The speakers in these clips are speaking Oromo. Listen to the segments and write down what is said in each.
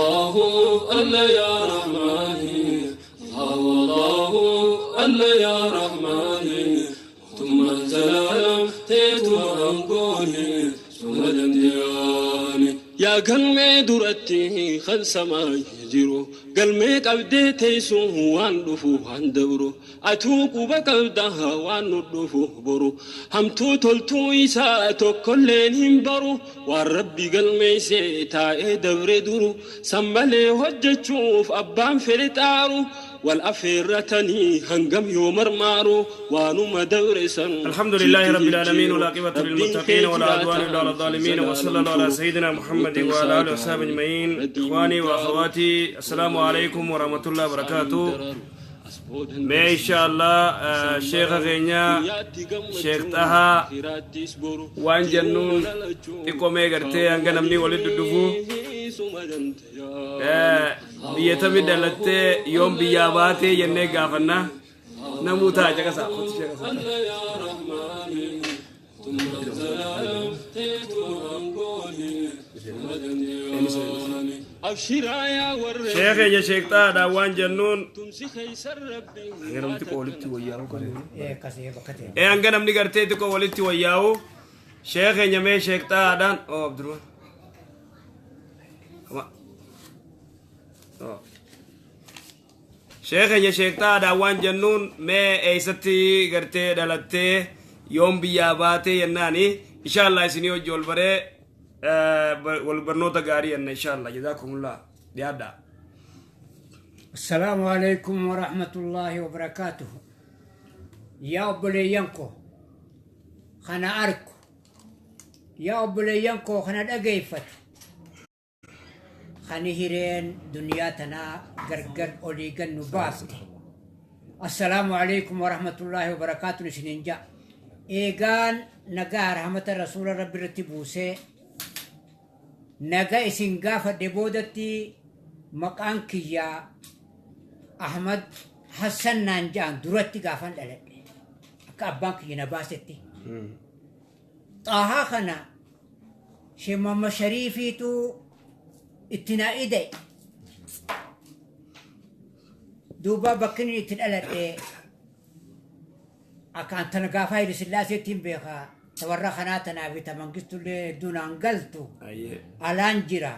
Allahu Allah ya Rahmani Allahu Allahu Allah ya Rahmani Mootummaan zalaalam teetuma aangooni suma dandeeyani. Yaa galmee duratti kan samaayii jiru galmee qabdee teessu waan dhufu waan dabru atuu quba qabda waan nu dhufu boru hamtuu toltuu isaa tokkolleen hin baru waan rabbi galmeesse taa'ee dabre duru san malee hojjechuuf abbaan fedhe xaaru wal afeerratanii hangam yoo marmaaru waanuma dabre san الحمد لله sitti رب العالمين jijjiiru والعاقبة rabbiin للمتقين kee ولا عدوان إلا jiraataan على الظالمين وصلى zalaalam الله على furu سيدنا محمد murtan وعلى isaa آله وصحبه taa'an أجمعين raddiin إخواني taaru وأخواتي السلام booda عليكم ورحمة الله isaan وبركاته dararu as boodan ما إن شاء barsiisu الله isaan شيخ mararu غينيا duniyaatti شيخ gammachuun طه akhiraattis boru وان jiruu جنون dhalachuu xiqqoo gartee hanga namni walitti dhufu kaawwanii suma dandeeyani biyya tamii dhalattee yoom biyyaa baatee jennee gaafanna namuu ta'a caqasaa kottu caqasaa. Allah ya Rahmani mootummaan zalaalam teetuma aangooni suma dandeeyani abshiraa yaa warreen Sheekh keenya Sheekh Xahaadhaan waan jennuun tumsi keeysan rabbi hanga namni xiqqoo walitti wayyaa'u kan Akkasii bakka ta'e. ee hanga namni gartee xiqqoo walitti wayyaa'u sheekh keenya mee Sheekh Xahaadhaan oo Abdurrahman Sheekh keenya Sheekh Xahaadhaan waan jennuun mee eessatti gartee dhalattee yoom biyyaa baatee jennaani inshaallah isinii hojii wal baree wal barnoota gaarii jenna inshaallah jazaakumullah dhiyaadhaa. السلام عليكم ورحمة الله وبركاته يا أبليانكو خنا أركو يا أبليانكو خنا دقيفت خني هيرين دنياتنا قرقر أوليقن نبافتي السلام عليكم ورحمة الله وبركاته نسننجا إيغان نقا رحمة الرسول ربي رتبوسي نقا إسن قافة دبودتي مقان كيا أحمد حسن نانجان درتي قافن لالد أكا أبان كيا نباستي طه خنا شمام شريفي تو اتنائي دي دوبا بكني اتنالت أكان تنقافا إلى سلاسي تنبيخا تورا خناتنا في تمنقستو اللي دون أنقلتو Ayyee. alaan jira.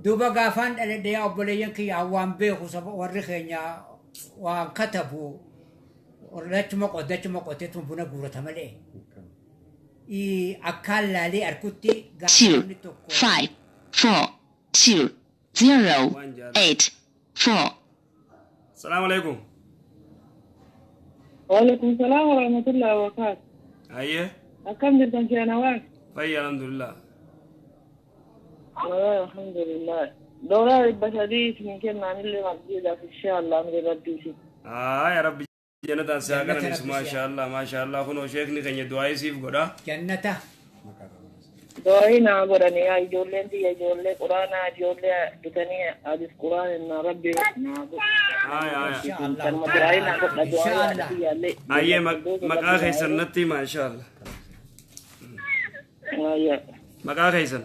Duuba gaafaan dhaladhee obboleeyyan kiyya waan beeku saba warri keenya waan katabu lachuma qoddachuma qoteetu buna guurata malee. Akkaan laalee arkutti gaafa 2 namni tokko 5 4 2 0 Waan jaalladhu. 8 4 Salaamu alaikum. وعليكم السلام ورحمة الله وبركاته. Ayyee. أكم جدا شنوات؟ Fayya alhamdulillah. والله الحمد لله. دولار البشرية من كلمة عن اللي مجديدة في إن شاء الله من رديسي. Yaa Rabbi jannataan si haa jannata qananiisu rabbi si haa maashaallah maashaallah kunoo sheekni keenya du'aayii siif godha. jannata دعينا قراني يا جولين دي يا جولين قرانا جولين بتاني أديس قران إن ربي نعبد. Aya aya. insha allahu كان دعينا ta'ala قد insha دعاء allah دي اللي Ayyee جنة maqaa ربي keessan نعبد. natti hima inshaallah. يا Maqaa keessan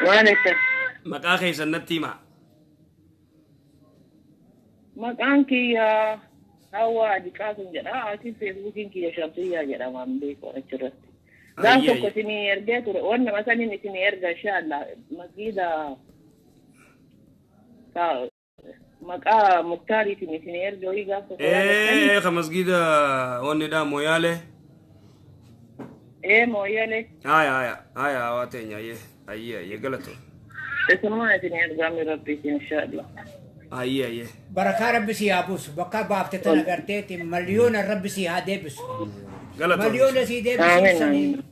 ما نسى maqaa keessan natti hima. Maqaan kiyya Hawwaa Diqaasun jedha. Atiin feesbuukiin kiyya Shamsiyyaa jedhama an beeku achirratti. Gaaf Ayyee tokko ayyee. isinii ergee ture. Wanni masaniin isinii erga inshaallah. Masgiida maqaa Muktaariitiin isinii erge wayii gaaf tokko yaadattanii. Ee ka masgida wannidha mooyaale. Ee mooyyalee. Aya aya aya waa teenya ayyee ayyee ayyee galatu. Isinumaa isinii ergaami rabbiitiin inshaallah. Ayyee ayyee. Barakaa rabbi si haa buusu bakka baafte tana garteeti miliyoona rabbi si haa deebisu Galatoon miliyoona si deebisu Amiin saniin amiin.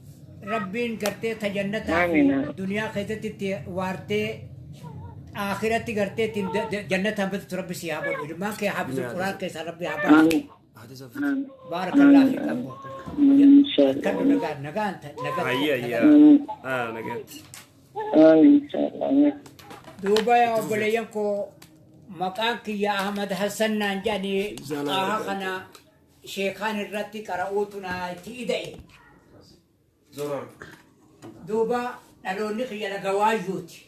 rabbiin gartee ta jannataa fi Amiin. duniyaa keessatti itti waartee akhiratti gartee ittiin jannataan bitatu rabbi si haa godhu ilmaan kee haafizu quraan keessaa rabbi haa baasu Amiin. Amiin. baarakallah fi qabbu Inshaallah. kadhu nagaan nagaan nagaan Ayyee ayyee. nagaan Ah nagaatti. Amiin inshaallah. Amiin. Duuba yaa obboleeyyan koo maqaan kiyya Ahmad Hassan naan jedhanii xaaha kana sheekaan irratti qara'uutu naa itti ida'e. Zorar. Duuba Dhaloonni kiyya laga waayyuuti.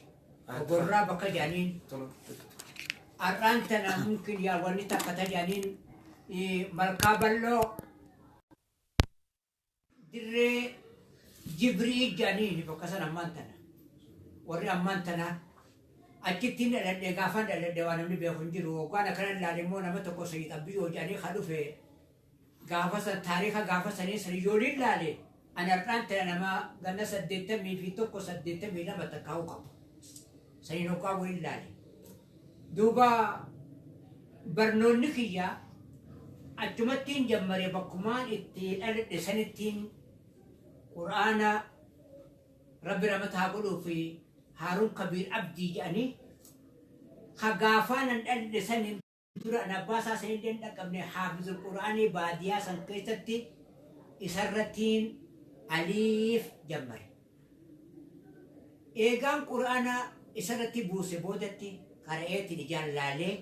Ogorraa bakka jedhaniin. Har'aan tana mumkin yaa wanni takka ta jedhaniin malkaa bal'oo dirree jibrii jedhaniin bakka san ammaan tana. Warri ammaan tana achittiin dhaladhe gaafan dhaladhe waan namni beeku hin jiru. Hoggaan akkana ilaale immoo nama tokko Sayyid Abbiyyoo jedhanii ka dhufe gaafa san taariika gaafa sanii san ijoollee ilaale ani har'aan tana nama ganna 81 82 takkaa'uu qabu. Saniin hoggaa waliin ilaale. Duuba barnoonni kiyya achumattiin jammare bakkumaan itti dhaladhe sanittiin qur'aana rabbi ramata haa godhuu fi Haaruun Kabiir Abdii jedhanii ka gaafaan an dhaladhe saniin dura an abbaa isaa sanillee hin dhaqqabne haafizul qur'aanii baadiyaa san keessatti isarrattiin aliif jammare. Eegaan qur'aana isarratti buuse boodatti qara'eetiin ijaan laalee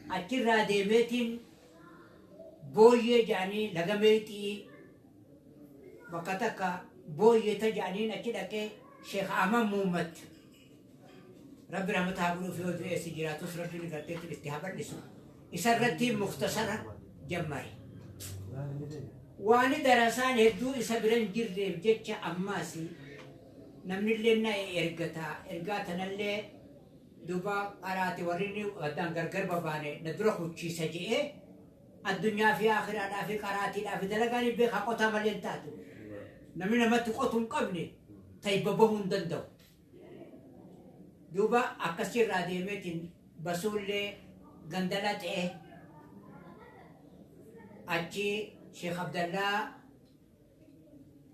achirraa deemeetiin booyyee jedhanii laga meexxii bakka takka booyyee ta jedhaniin achi dhaqee Sheekh Ahmad Muhammad rabbi rahmata haa godhuuf yoo du'e si jiraatus rabbiin garteetti itti haa bal'isu isarratti muktasara jammare. Waani darasaan hedduu isa bira hin jirreef jecha ammaas namnillee na ergata ergaa tanallee duuba qaraate warri inni addaan gargar babaane na dura kuchiisa je'ee addunyaa fi akhiraadhaa fi qaraatiidhaa fi dalagaan hin beekaa qotaa malee hin taatu. Namni namatti qotu hin qabne tayba bahuu hin danda'u. Duuba akkasirraa deemeetiin basuullee gandala ta'e achi Sheekh Abdallaa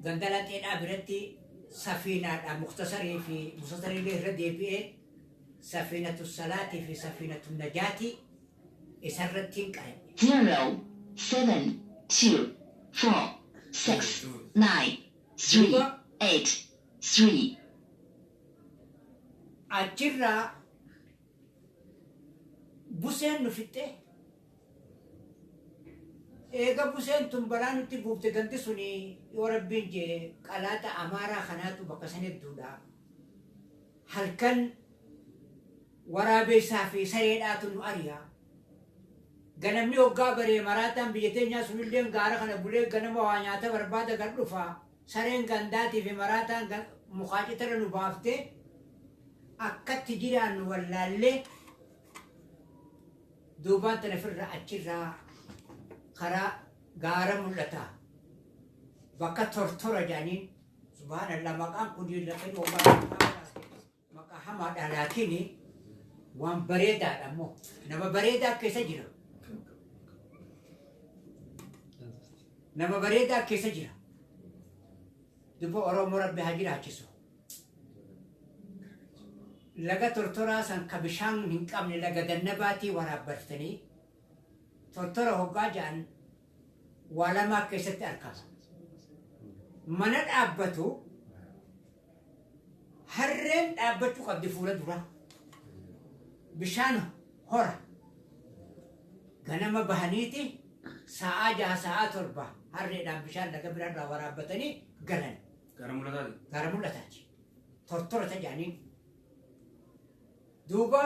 gandala xeedhaa biratti safiinaadha muktasarii fi muktasariillee irra deebi'ee safiinatu salaatii fi safiinatu najaatii isarratti hin qaradhe. 0, 7, 2, 4, 6, 9, 3, Duuba 8, 3. Achirraa buseen nu fixxe. Eega buseen tun balaa nutti buufte ganti suni yoo rabbiin jee qalaaxa amaaraa kanaatu bakka san hedduudha. Halkan waraabeessaa fi sareedhaatu nu ari'a. Ganamni hoggaa baree maraataan biyya teenyaa sunilleen gaara kana bulee ganama waa nyaata barbaada gad dhufa. Sareen gandaatii fi maraataan mukaa citara nu baaftee akkatti jiraannu wallaallee duubaan tana firra achirraa karaa gaara mul'ata. Bakka tortora jedhaniin subhaanallah maqaan kun lafeen hoggaa maqaa hamaadha laakiin waan bareedaadha immoo nama bareedaa keessa jira. Nama bareedaa keessa jira. Dubba Oromoo Rabbi haa jiraachisu. Laga tortoraa san ka bishaan hin qabne laga gannabaatii waraabbattanii tortora hoggaa ja'an waa lamaa keessatti argama. Mana dhaabbatu harreen dhaabbachuu qabdi fuula dura. Bishaan hora. Ganama bahaniiti sa'aa 6 sa'aa 7 harreedhaan bishaan laga biraarraa waraabbatanii galan. Gara mul'ataati. Gara mul'ataati. Tortora ta'anii. Duuba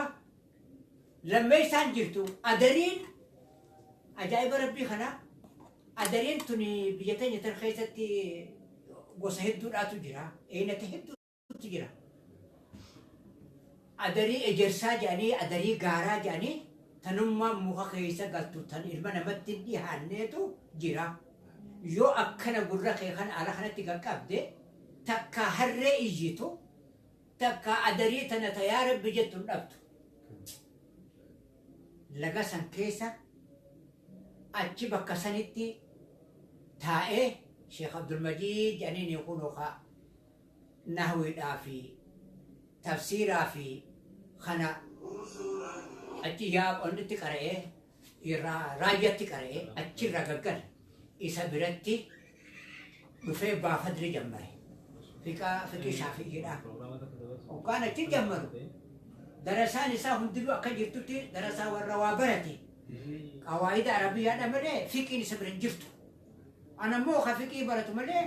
lammeessaan jirtu adariin ajaa'iba rabbii kana adariin tun biyya teenya tan keessatti gosa hedduudhaatu jira. Eenata hedduutu jira. Adarii ejersaa jedhanii adarii gaaraa jedhanii tanummaa muka keessa galtu tan ilma namatti hin dhihaanneetu jira. Yoo akkana gurra kee kana ala kanatti qaqqabde takka harree iyyitu takka adarii tana ta yaa rabbi jettu hin dhabdu. Laga san keessa achi bakka sanitti taa'ee Sheekh Abdulmajiid jedhanii kun okaa nahwiidhaa fi tafsiiraa fi kana achi yaa onnitti qara'ee irraa raayyatti qara'ee achirraa gaggal isa biratti dhufee baafadri jammare. Fiqaa fiqii shaafi'iidha. Hoggaan achi jammaru darasaan isaa hundinuu akka jirtutti darasaa warra waa barate qawaayida arabiyyaadha malee fiqiin isa bira hin jirtu. Ana immoo ka fiqii baratu malee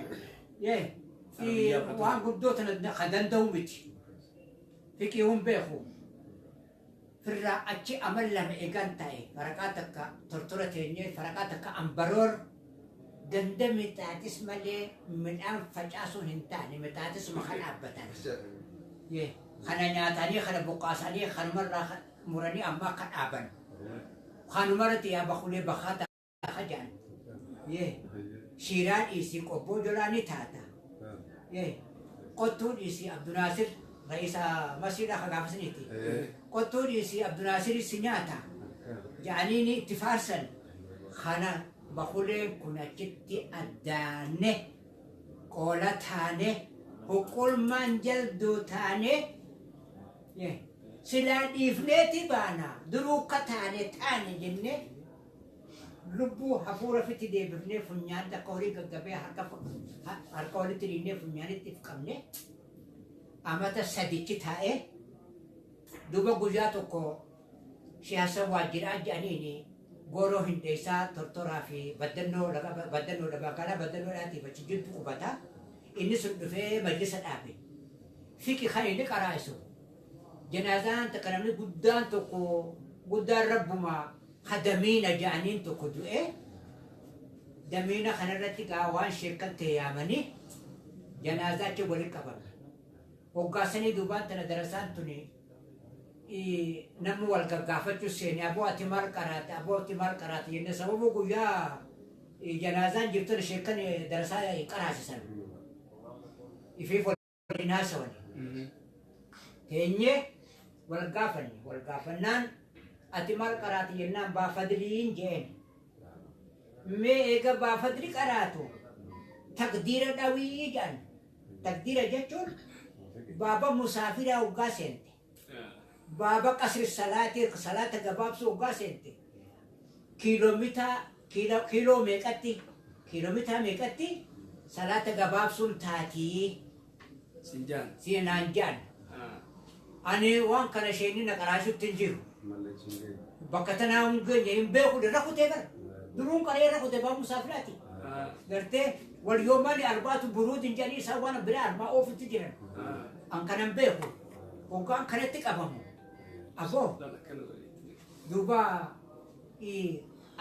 yee Waan guddoo tana ka danda'u miti. Fiqii hun beeku. Firraa achi amal 2 eegan ta'e faraqaa takka tortora teenyee faraqaa takka ambaroor ganda mixaaxis malee midhaan facaasuun hin taane mixaaxisuma kan dhaabbatan. Kana nyaatanii kana buqqaasanii kanumarraa muranii ammaa akka dhaaban. Kanumarratti yaa bakulee bakaa ta'a jedhan. Shiiraa dhiisii qobboo jolaa ni taata. Qottuu dhiisii Abdunaasir ra'iisa masriidhaa ka gaafasaniiti. Qottuu dhiisii Abdunaasir si nyaata. Ja'anii itti faarsan. Kana bakuleen kun achitti addaanne qoola taane huqulmaan jalduu taane silaa dhiifneeti baana duruu ka taane taane jenne lubbuu hafuura fitti deebifnee funyaan akka horii gaggabee harka walitti dhiibnee funyaanitti if qabne amata sadichi taa'e duuba guyyaa tokko siyaasa waajjiraa jedhaniini gooroo hindeessaa tortoraa fi baddannoo baddannoodha magaalaa baddannoodhaatiif achi jirtu qubata inni sun dhufee majlisa dhaabe fiqi kan inni qaraa'isu janaazaan takka namni guddaan tokko guddaan rabbuma hadamiina jedhaniin tokko du'e damiina kanarratti gaa waan sheekkan ta'e yaamanii janaazaa achi waliin qabame hoggaasanii duubaan tana darasaan tuni namni wal gaggaafachuu seene aboo ati maal qaraate aboo ati maal qaraate jenne sababa guyyaa janaazaan jirtu sheekkan darasaa qaraasisan ifiif waliin haasawan teenye wal gaafanne wal gaafannaan ati maal qaraate jennaan baafadliin jeen mee eega baafadli qaraatu taqdiira dhawii jedhan taqdiira jechuun baaba musaafiraa hoggaa seente baaba qasri salaati salaata gabaabsuu hoggaa seente kiiloo meeqatti kiiloomitaa meeqatti salaata gabaabsuun taatii Sinjaan. siinaan jedhan ani waan kana isheen na qaraashutti hin jiru bakka tanaa hin geenye hin beeku irra kutee gara duruun qaree irra kutee baaba musaafiraati gartee wal yoomaani arbaatu buruudin jedhanii isaan waan biraa armaa oofutti jiran an kanan beeku hoggaan kanatti qabamu aboo duuba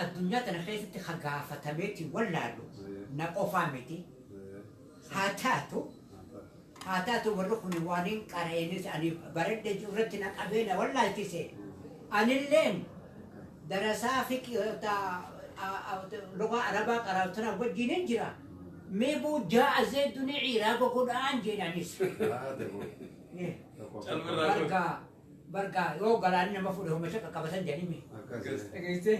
addunyaa tana keessatti ka gaafatameeti wallaalu na qofaa miti haa taatu warri kun waan hin qareenis ani baradhe irratti na qabee na wallaalchise anilleen darasaa fiqi lugaa arabaa qaraabtana wajjin hin jira mee buu jaa'a zeeduni ciiraaba godhaan jedhanis bargaa bargaa yoo galaanni nama fuudhe homasha qaqqabatan jedhimi dhageessee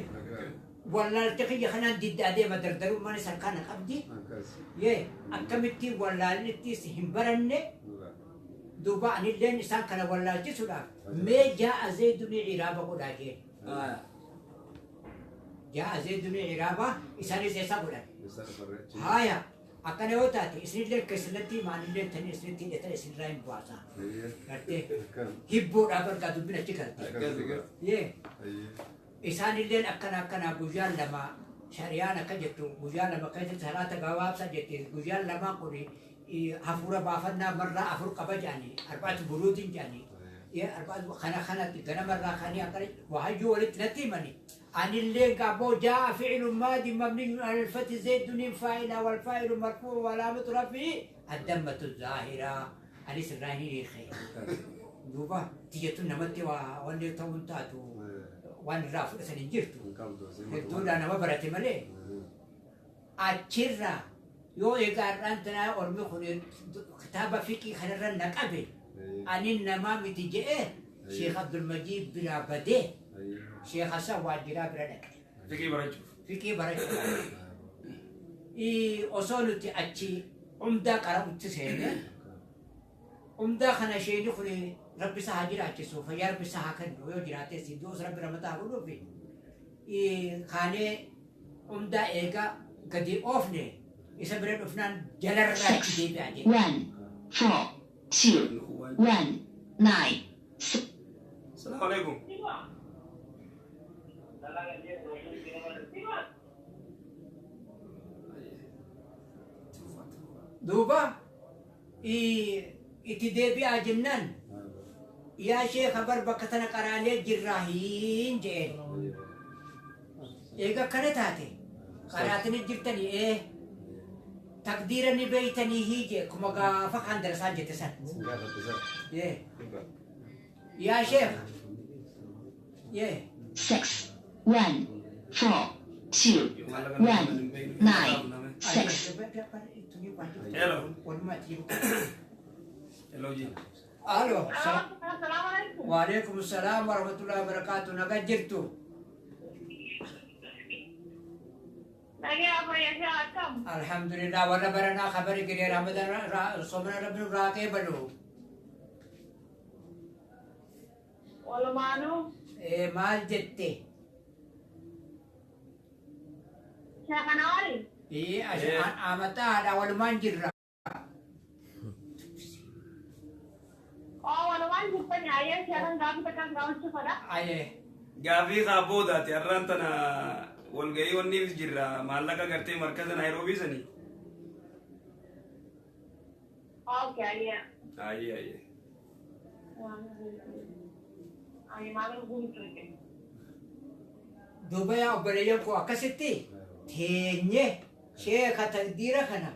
wallaalcha kiyya kanaan didda adeema dardarummaan isa kana qabdi yee akkamitti wallaalnittis hin baranne duuba anilleen isaan kana wallaalchisuudhaaf mee jaa'a zeeduni ciiraaba godhaa jeen jaa'a zeeduni ciiraaba isaanis eessa godhan haya akkana yoo taate isinillee keessanatti maalillee tani isinitti hidhatan isinirraa hin baasa gartee hibboodhaa bargaa dubbin achi galte yee isaanilleen akkana akkana guyyaan 2 shari'aan akka jettu guyyaa 2 keessatti salaata gabaabsa jette guyyaan lamaan kun hafuura baafannaa marraa 4 qaba jedhanii arbaatu buruutiin jedhanii arbaatu kana kanatti ganamarraa kanii akkana wahayyuu walitti natti himanii anilleen gaaboo jaa'a fi'lu maadi mabniyyun alal fathi zeyduniin faa'ila wal faa'ilu marfuu walaamatu rafii addammatu zaahiraa anis irraa hin hiike duuba tiyyatun namatti waa wanni ta'uun taatu waan irraa fudhatan hin jirtu hedduudhaa nama barate malee achirraa yoo egaa har'aan tanaa ormi kun kitaaba fiqii kanarra na qabe ani namaa miti je'ee Sheekh Abdulmajiid biraa badee Sheekh Hassan Waajjiraa bira dhaqe. Fiqii barachuuf. Fiqii barachuuf. Osoo nuti achi umdaa qara'utti seenne umdaa kana isheen kun rabbi isaa haa jiraachisu fayyaa rabbi isaa haa kennu yoo jiraates du'us rabbi ramataa haa godhuufi kaanee umdaa eega gadi oofne isa bira dhufnaan jalarraa itti 6, deebi'aa jedhe. 1, 4, 2, 1, 9, 6. Salaamu alaikum. Duuba Itti deebi'aa jennaan yaa sheeka bar bakka tana qaraanee jirraa hin je'een. Eega akkana taate qaraatanii jirtanii taqdiira ni beeytanii hii jee kuma gaafa kaan darasaan jette san. Yee. Yaa sheeka. Yee. 6, 1, 4, 2, 1, 9, 6. Hello. Walumaa jiru. Hello ji. Alo. Assalaamu alaikum. Waalaikum salaam warahmatullahi wabarakatuh. Nagaa jirtu. Nagaa fayyaa akkam? Alhamdulillah warra baranaa khabari giree ramadan somana rabbi nurraa qeebalu. Walumaanuu Maal jette? sheekana wali? Amataadha walumaan jirra. Oo walumaan jirtani ayyee sheekan gaaffii takkaan gaafachuu fedha. Ayee. Gaafii kaa boodaati har'aan tana walgahii wanniif jirra maallaqa gartee markaza Naayiroobii sanii. Okay ayyee. Ayyee ayyee. Ayyee maal guutuu Duuba yaa obboleeyyan koo akkasitti teenye sheeka taqdiira kana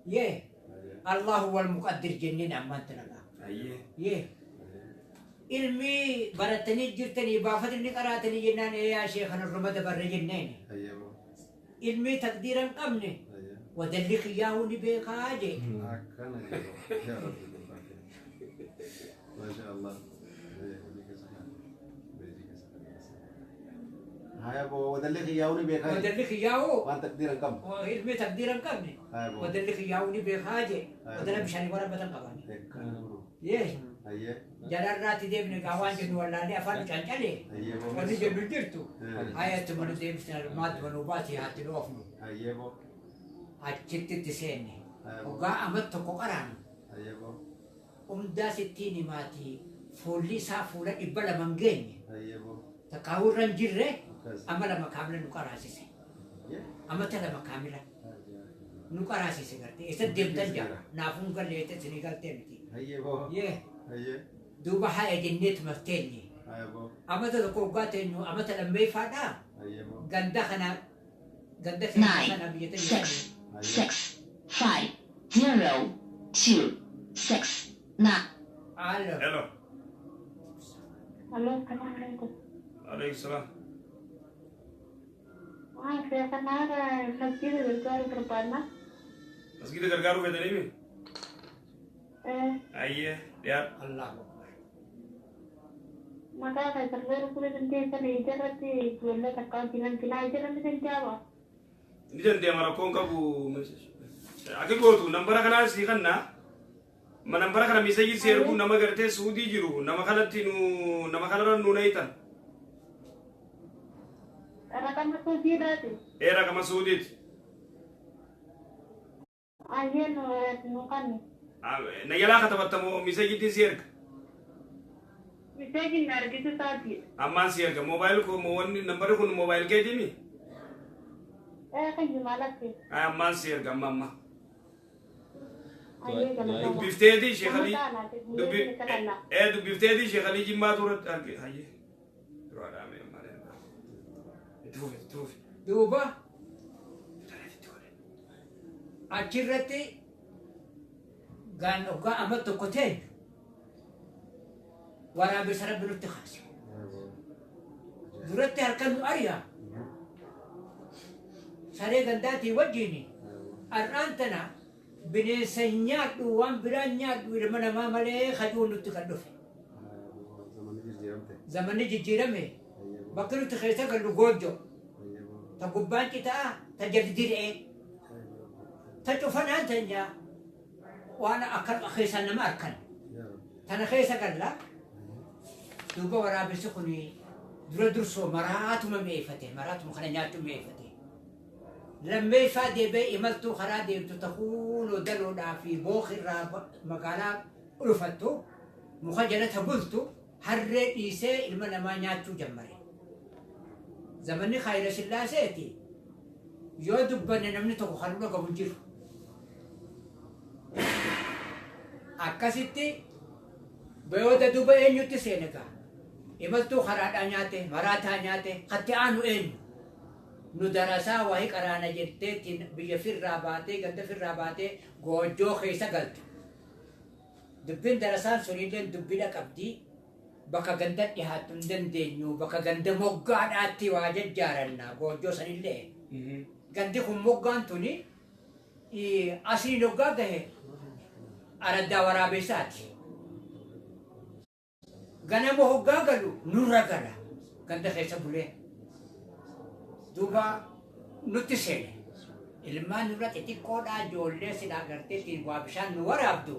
yee Allahu wal muqaddir jenneen ammaan tana. Ayyee. Yee. Ilmi baratanii jirtanii baafatanii qaraatanii jennaan ee yaa sheeka nurruma dabarre jenneen. Ilmi taqdiira hin qabne wadalli qiyyaahuu ni beekaa jee. Akkana jedhu. Yaa Rabbi Maasha Allah. Haya bo wadalli qiyyaahuu ni beekaa. Wadalli qiyyaahuu waan taqdiira hin qabne. Ilmi taqdiira hin qabne. Haya bo. Wadalli qiyyaahuu ni beekaa jee. Wadala bishaanii waraabbatan qaban. Yee. Ayyee. Jalarraatti deemne gaa waan jennu wallaalee afaan cancalee. Ayyee bo. Wanni jennu hin jirtu. Hayatti mana deebisne maatti manuu baati haatti dhoofnu. Ayyee bo. Achitti itti seenne. Hoggaa amat tokko qaraanu. Ayyee bo. Umdaa sittiin himaati fuulli isaa fuula 200 hin geenye. Ayyee bo. Takkaawuu irra hin jirre amma 2 kaamila nu qaraasise. Amata 2 kaamila nu qaraasise garte. Eessa deemtan jaa naafuun galle eessa isinii galtee miti. Ayyee bo. Yee. Ayyee. Duuba haa jenneetuma teenye. Haya bo. Amata tokko hoggaa teenyu amata lammeeffaadhaa. Ayyee bo. Ganda kana ganda keenya 9, kana biyya teenya. 6, 6, 5, 0, 2, 6, 9. Alo. Hello. Allo assalaamu alaikum. Alaykum salaam. Waan sheekanaara masjida gargaaru barbaadna. Masgida gargaaruu feetanii mi? Ayyee dhiyaadhu. Allahu Akbar. Maqaa keessan kudha dandeessan ijarratti ijoollee takka wajjin finaa ijarratti danda'ama. Ni danda'ama rakkoon qabu. Akka gootu nambara kanaa sii kannaa. Nambara kana miisajii si erguu nama gartee Suudii jiru nama kanatti nu nama kanarra nu nayitan. Raqama Suudiidhaati. Ee raqama Suudiiti. Ayyee nu kannu. Na jalaa katabattamoo miisajiitiin si erga. Miseejin na argitu isaati. Ammaan si erga moobaayil koo wanni nambarri kun moobaayil keetiimi. Ee kayyu maalatti. Ammaan si erga amma amma. Ayyee galatama. Dubbifteetii sheekalii Amma dubbifteetii sheekalii jimmaa turatti arge hayyee. Yeroo dhaamee ammaa itti fufi itti fufi. Duuba achirratti gaan hoggaa amma tokko teenyu waraabessa rabbi nutti kaase. Duratti harka nu ari'a. Saree gandaatii wajjin har'aan tana bineensa nyaadhu waan biraan nyaadhu ilma namaa malee kajuun nutti kan dhufe. Zamanni jijjiiramte. Zamanni jijjiirame bakki nuti keessa gallu goojjo. Ta gubbaan citaa ta jalli dir'ee ta cufanaan tanya waan akka keessaan nama arkan. Tana keessa galla duuba waraabessi kun dura dursoo maraatuma mi'eeffate maraatuma kana nyaachuu mi'eeffate. Lammeeffaa deebi'ee imaltuu karaa deemtu takuunoo daluudhaa fi bookirraa magaalaa dhufattu muka jala ta bultu harree dhiisee ilma namaa nyaachuu jammare. Zamanni Haayila Sillaaseeti yoo dubbanne namni tokko kan dhagahu hin jiru. Akkasitti bayooda duuba eenyutti seene gaa? Imaltuu karaadhaa nyaate, maraataa nyaate, hatti aanu eenyu? Nu darasaa wahii qaraana jetteetiin biyya firraa baatee, ganda firraa baatee goojjoo keessa galte. Dubbiin darasaan sunillee dubbina qabdi. Bakka ganda dhiyaattu hin dandeenyu, bakka ganda moggaadhaatti waa jajjaaranna goojjoo sanillee. Gandi kun moggaan tuni asiin hoggaa gahe araddaa waraabessaati. Ganama hoggaa galu nurra gala ganda keessa bulee. Duuba nutti seene. Ilmaan nurra xixiqqoodhaa ijoollee silaa garteetiin waa bishaan nu waraabdu.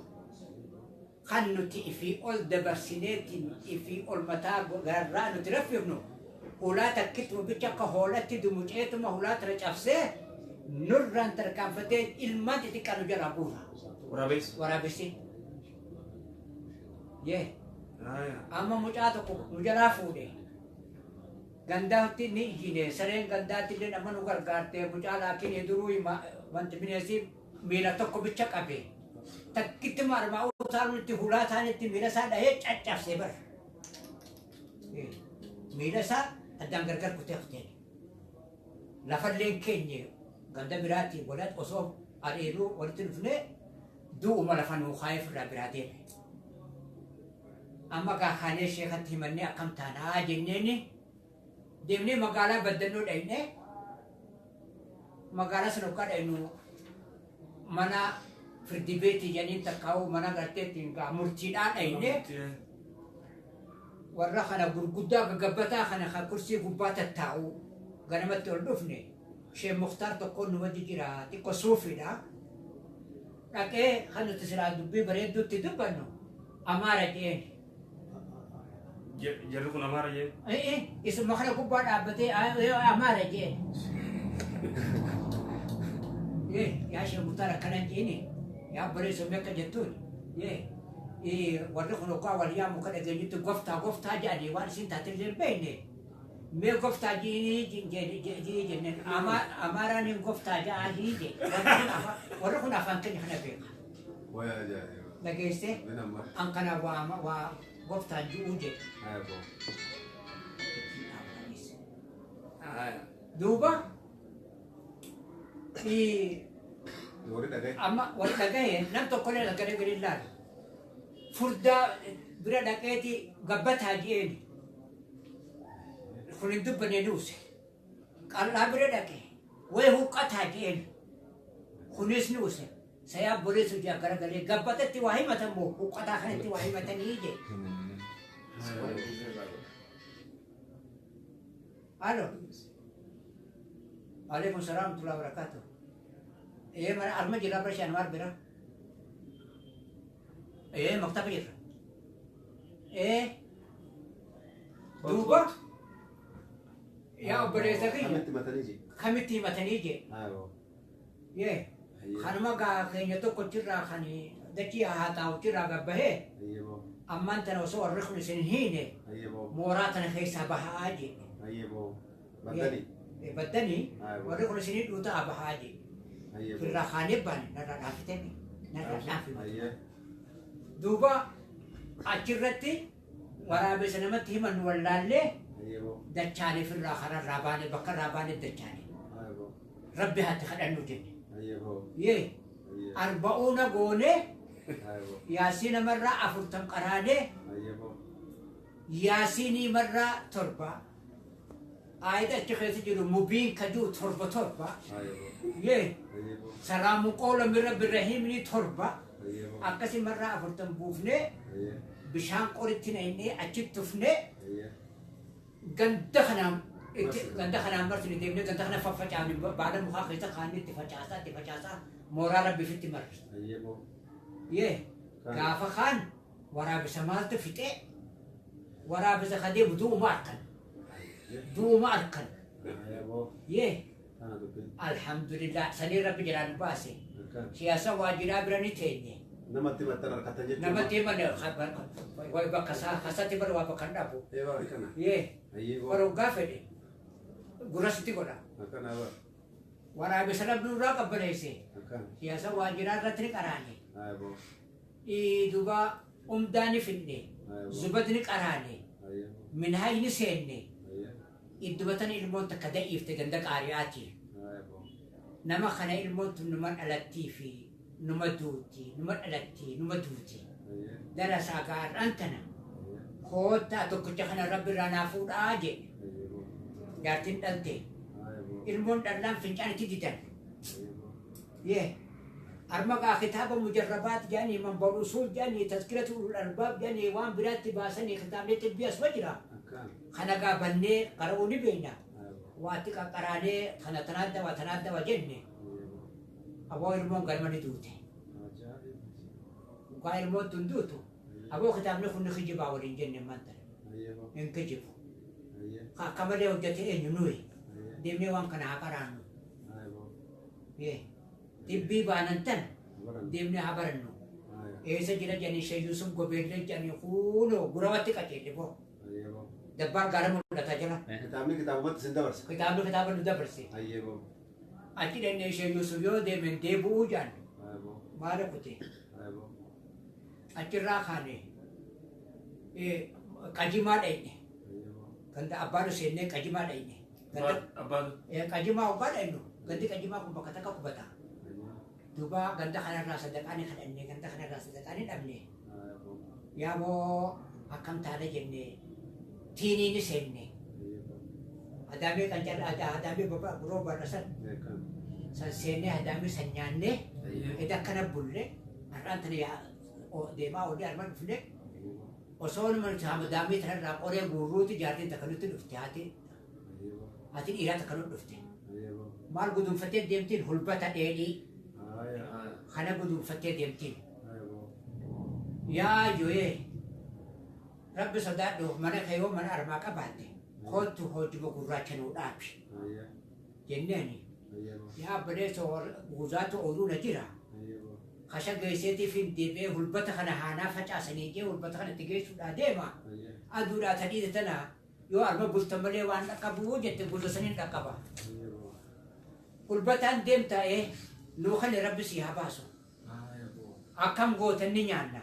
Kan nuti ifii ol dabarsineetiin ifii ol mataa gararraa nuti raffifnu hulaa takkitti bicha akka hoolatti dumuceetuma hulaa tana cabsee nurraan tarkaanfatee ilmaan xixiqqaa nu jalaa buufa. Waraabessi. Waraabessi. Yee. Amma mucaa tokko nu jalaa fuudhe. Gandaatti ni iyyine sareen gandaatti illee nama nu gargaarte mucaa laakiin duruu wanti bineensi miila tokko bicha qabe. Takkitti marmaa utaalutti hulaa isaanitti miila isaa dhahee caccabsee bara. Miila isaa addaan gargar kutee kuteen. Lafalleen keenye ganda biraatti walaat osoo ariiruu walitti dhufnee du'uma lafa nuu kaayee firraa biraa deeme. Amma gaakaanee sheekatti himannee akkam taanaa jenneeni deemnee magaalaa baddannoo dhaynee magaalaa sana hoggaa dhaynu mana firdi beetii jedhaniin takkaa'uu mana garteettiin gaa murtiidhaa dhaynee warra kana gurguddaa gagabbataa kana kan kursii gubbaa tattaa'u ganamatti ol dhufne shee Muktaar tokkoon nu wajji jira xiqqo suufiidha. Dhaqee kan nuti silaa dubbii bareedduutti dubbannu Amaara jeen. Jarri kun Amaara jeen. Isuma kana gubbaa dhaabbatee Amaara jeen. Yaa shee Muktaar akkana jeeni yaa obboleessoo meeqa jettuun warri kun hoggaa wal yaamu kan dhageenyutti goftaa goftaa jedhanii waan isin taatellee hin beekne. Mee goftaa jiinii jenneen Amaaraan hin goftaa ja'aa jii jee warri kun afaan keenya kana beeka. Waya ajaa'iba. Dhageesse Min amma. an kana waa goftaan ji'uu jedhe. Haya boo. Duuba Warri dhagaye. amma warri dhagaye nam tokkollee dhagalee gadi ilaalu. Furdaa bira dhaqeeti gabbataa ji'een. Kun hin dubbanne nuuse. Qal'aa bira dhaqe wayi huqqataa ji'een. Kunis nuuse. Sayaa boleessu jaa garagalee gabbatatti waa himatan moo huqqataa kanatti waa himatanii jee. Alo. Alaikum salaam wa rahmatullahi wa barakatuh. Mana arma jira bara shan bira. Maktaba jira. Duuba. Yaa obboleessa kiyya Kamitti himatanii jee? kamitti himatanii jee. Haya boo. Yee. Kanuma gaa keenya tokko jirraa kan dachii haa taa'u jirraa gabbahee Hayyee boo. ammaan tana osoo warri kun isin hin hiine Hayyee boo. mooraa tana keessaa bahaa jee. Hayyee boo. Baddanii. Baddanii Hayyee boo. warri kun isinii dhuutaa bahaa jee. Hayyee boo. Firraa kaanee baane narraa dhaafitee narraa dhaafite. Hayyee. Duuba achirratti waraabessa namatti himan wallaallee Hayyee boo. dachaane firraa kararraa baane bakka irraa baane dachaane. Haya boo. Rabbi haatti kadhannu jenne. Hayyee boo. Yee Hayyee. arba'uuna goone Haya boo. yaasiin marraa 40 qaraanee Hayyee boo. yaasiinii marraa 7 aayita achi keessa jiru mubiin kajuu 7 7 Haya boo. yee Hayyee boo. salaamu qoola min rabbi rahiimni 7 Hayyee boo. akkasi marraa 40 buufnee Hayyee. bishaan qoritti naynee achitti tufnee Hayyee. ganda kanaan itti ganda kanaan marsine deemnee ganda kana faffacaafne baala mukaa keessa kaanne itti facaasaa itti facaasaa mooraa rabbi ofitti marre. Hayyee boo. Yee gaafa kaan waraabessa maaltu fixee waraabessa kadeemu du'uma harkan du'uma harkan Haya boo. yee Kana dubbiin. alhamdulillah sanii rabbi jalaa nu baase Akkan. siyaasa waajiraa bira ni teenye Namatti himattan harkatan jechuudha. namatti himane bakka isaa kasatti bara waa bakka hin dhabu Ee bara akkana. yee Hayyee boo. bara hoggaa fedhe gurasitti godha Akkana bara. waraabessa rabbi nurraa qabbaneesse Akkana. siyaasa waajiraa irratti ni qaraane Haya boo. Duuba umdaani finne, zubadni qaraane, minhaajni seenne, iddubatan ilmoon takka da'iifte ganda qaari'aati. Nama kana ilmoon tun numa dhalattii fi numa duuti, numa dhalattii, numa duuti. Darasaa gaarraan tana koottaa tokkicha kana rabbi irraa naa fuudhaa jedhe. Jaartiin dhalte. Ilmoon dhallaan fincaan itti didan. Yee. Arma gaa kitaaba mujarrabaat jedhanii, manbal usuul jedhanii, tazkiratu ulul albaab jedhanii, waan biraatti baasanii kitaabni xibbii asuma jira. Kana gaa bannee qara'uu ni beekna. Waatti qaqqaraanee kana tanaan dawa tanaan dawa jenne. Aboo ilmoon galma ni duute. Dhugaa ilmoon tun duutu. Aboo kitaabni kun ni kijibaa waliin jenne mantara. Hin kijibu. Akka malee hojjete eenyu nuyi. Deemnee waan kana haa qaraannu. Yee. Xibbii baanan tan deemnee haa barannu. Eessa jira jedhanii Sheekh Yusuf Gobeellee jedhanii kunoo gurawatti qajeelle boo. Dabbaar gaara mul'ataa jira. Kitaabni kitaabumatti isin dabarse. Kitaabni kitaaba nu dabarse. Hayyee boo. Achi dhannee Sheekh Yusuf yoo deemen deebi'uu jedhan Hayyee boo. maala kute. Hayyee boo. Achirraa kaane qajimaa dhayne. Hayyee boo. Ganda abbaan seennee qajimaa dhayne. Ganda Abbaan. Qajimaa hoggaa dhaynu gandi qajimaa kun bakka takka qubata. Duuba ganda kanarraa sadaqaa ni kadhanne, ganda kanarraa sadaqaa ni dhabne. Hayyee boo. Yaaboo akkam taana jenne tiinii ni seenne. Hayyee boo. Adaamee qancarra adaamee baba guroo barra san Beekan. san seennee adaamee san nyaannee eda akkana bulle har'aan tana yaa deemaa oollee arma dhufne Hayyee boo. osoo nama nuti adaamee tanarraa qoree guurruuti jaartiin takka nutti dhufte haati Hayyee boo. haati dhiiraa takka nutti dhufte. Hayyee boo. Maal guduunfattee deemtiin hulbata dheedhii Hayyee. kana guduunfattee deemtiin. Hayyee boo. Yaa joyee rabbi sodaadhu mana kee yoo mana armaa qabaatte kootu hojii gurraacha nuu dhaabi Hayyee. jenneeni. Hayyee boo. Yaa obboleessa guuzaatu ooyiruu na jira. Hayyee boo. Kasha geesseetiif hin deebi'ee hulbata kana haanaa facaasanii jee hulbata kana itti geessuudhaa deema. Hayyee. Aduudhaa tadhiite tana yoo arma bultan malee waan dhaqqabu jette guuza saniin dhaqqaba. Hayyee boo. Hulbataan deemtaa'ee nuu kana rabbi si haa baasu. Hayyee boo. Akkam gootan ni nyaanna.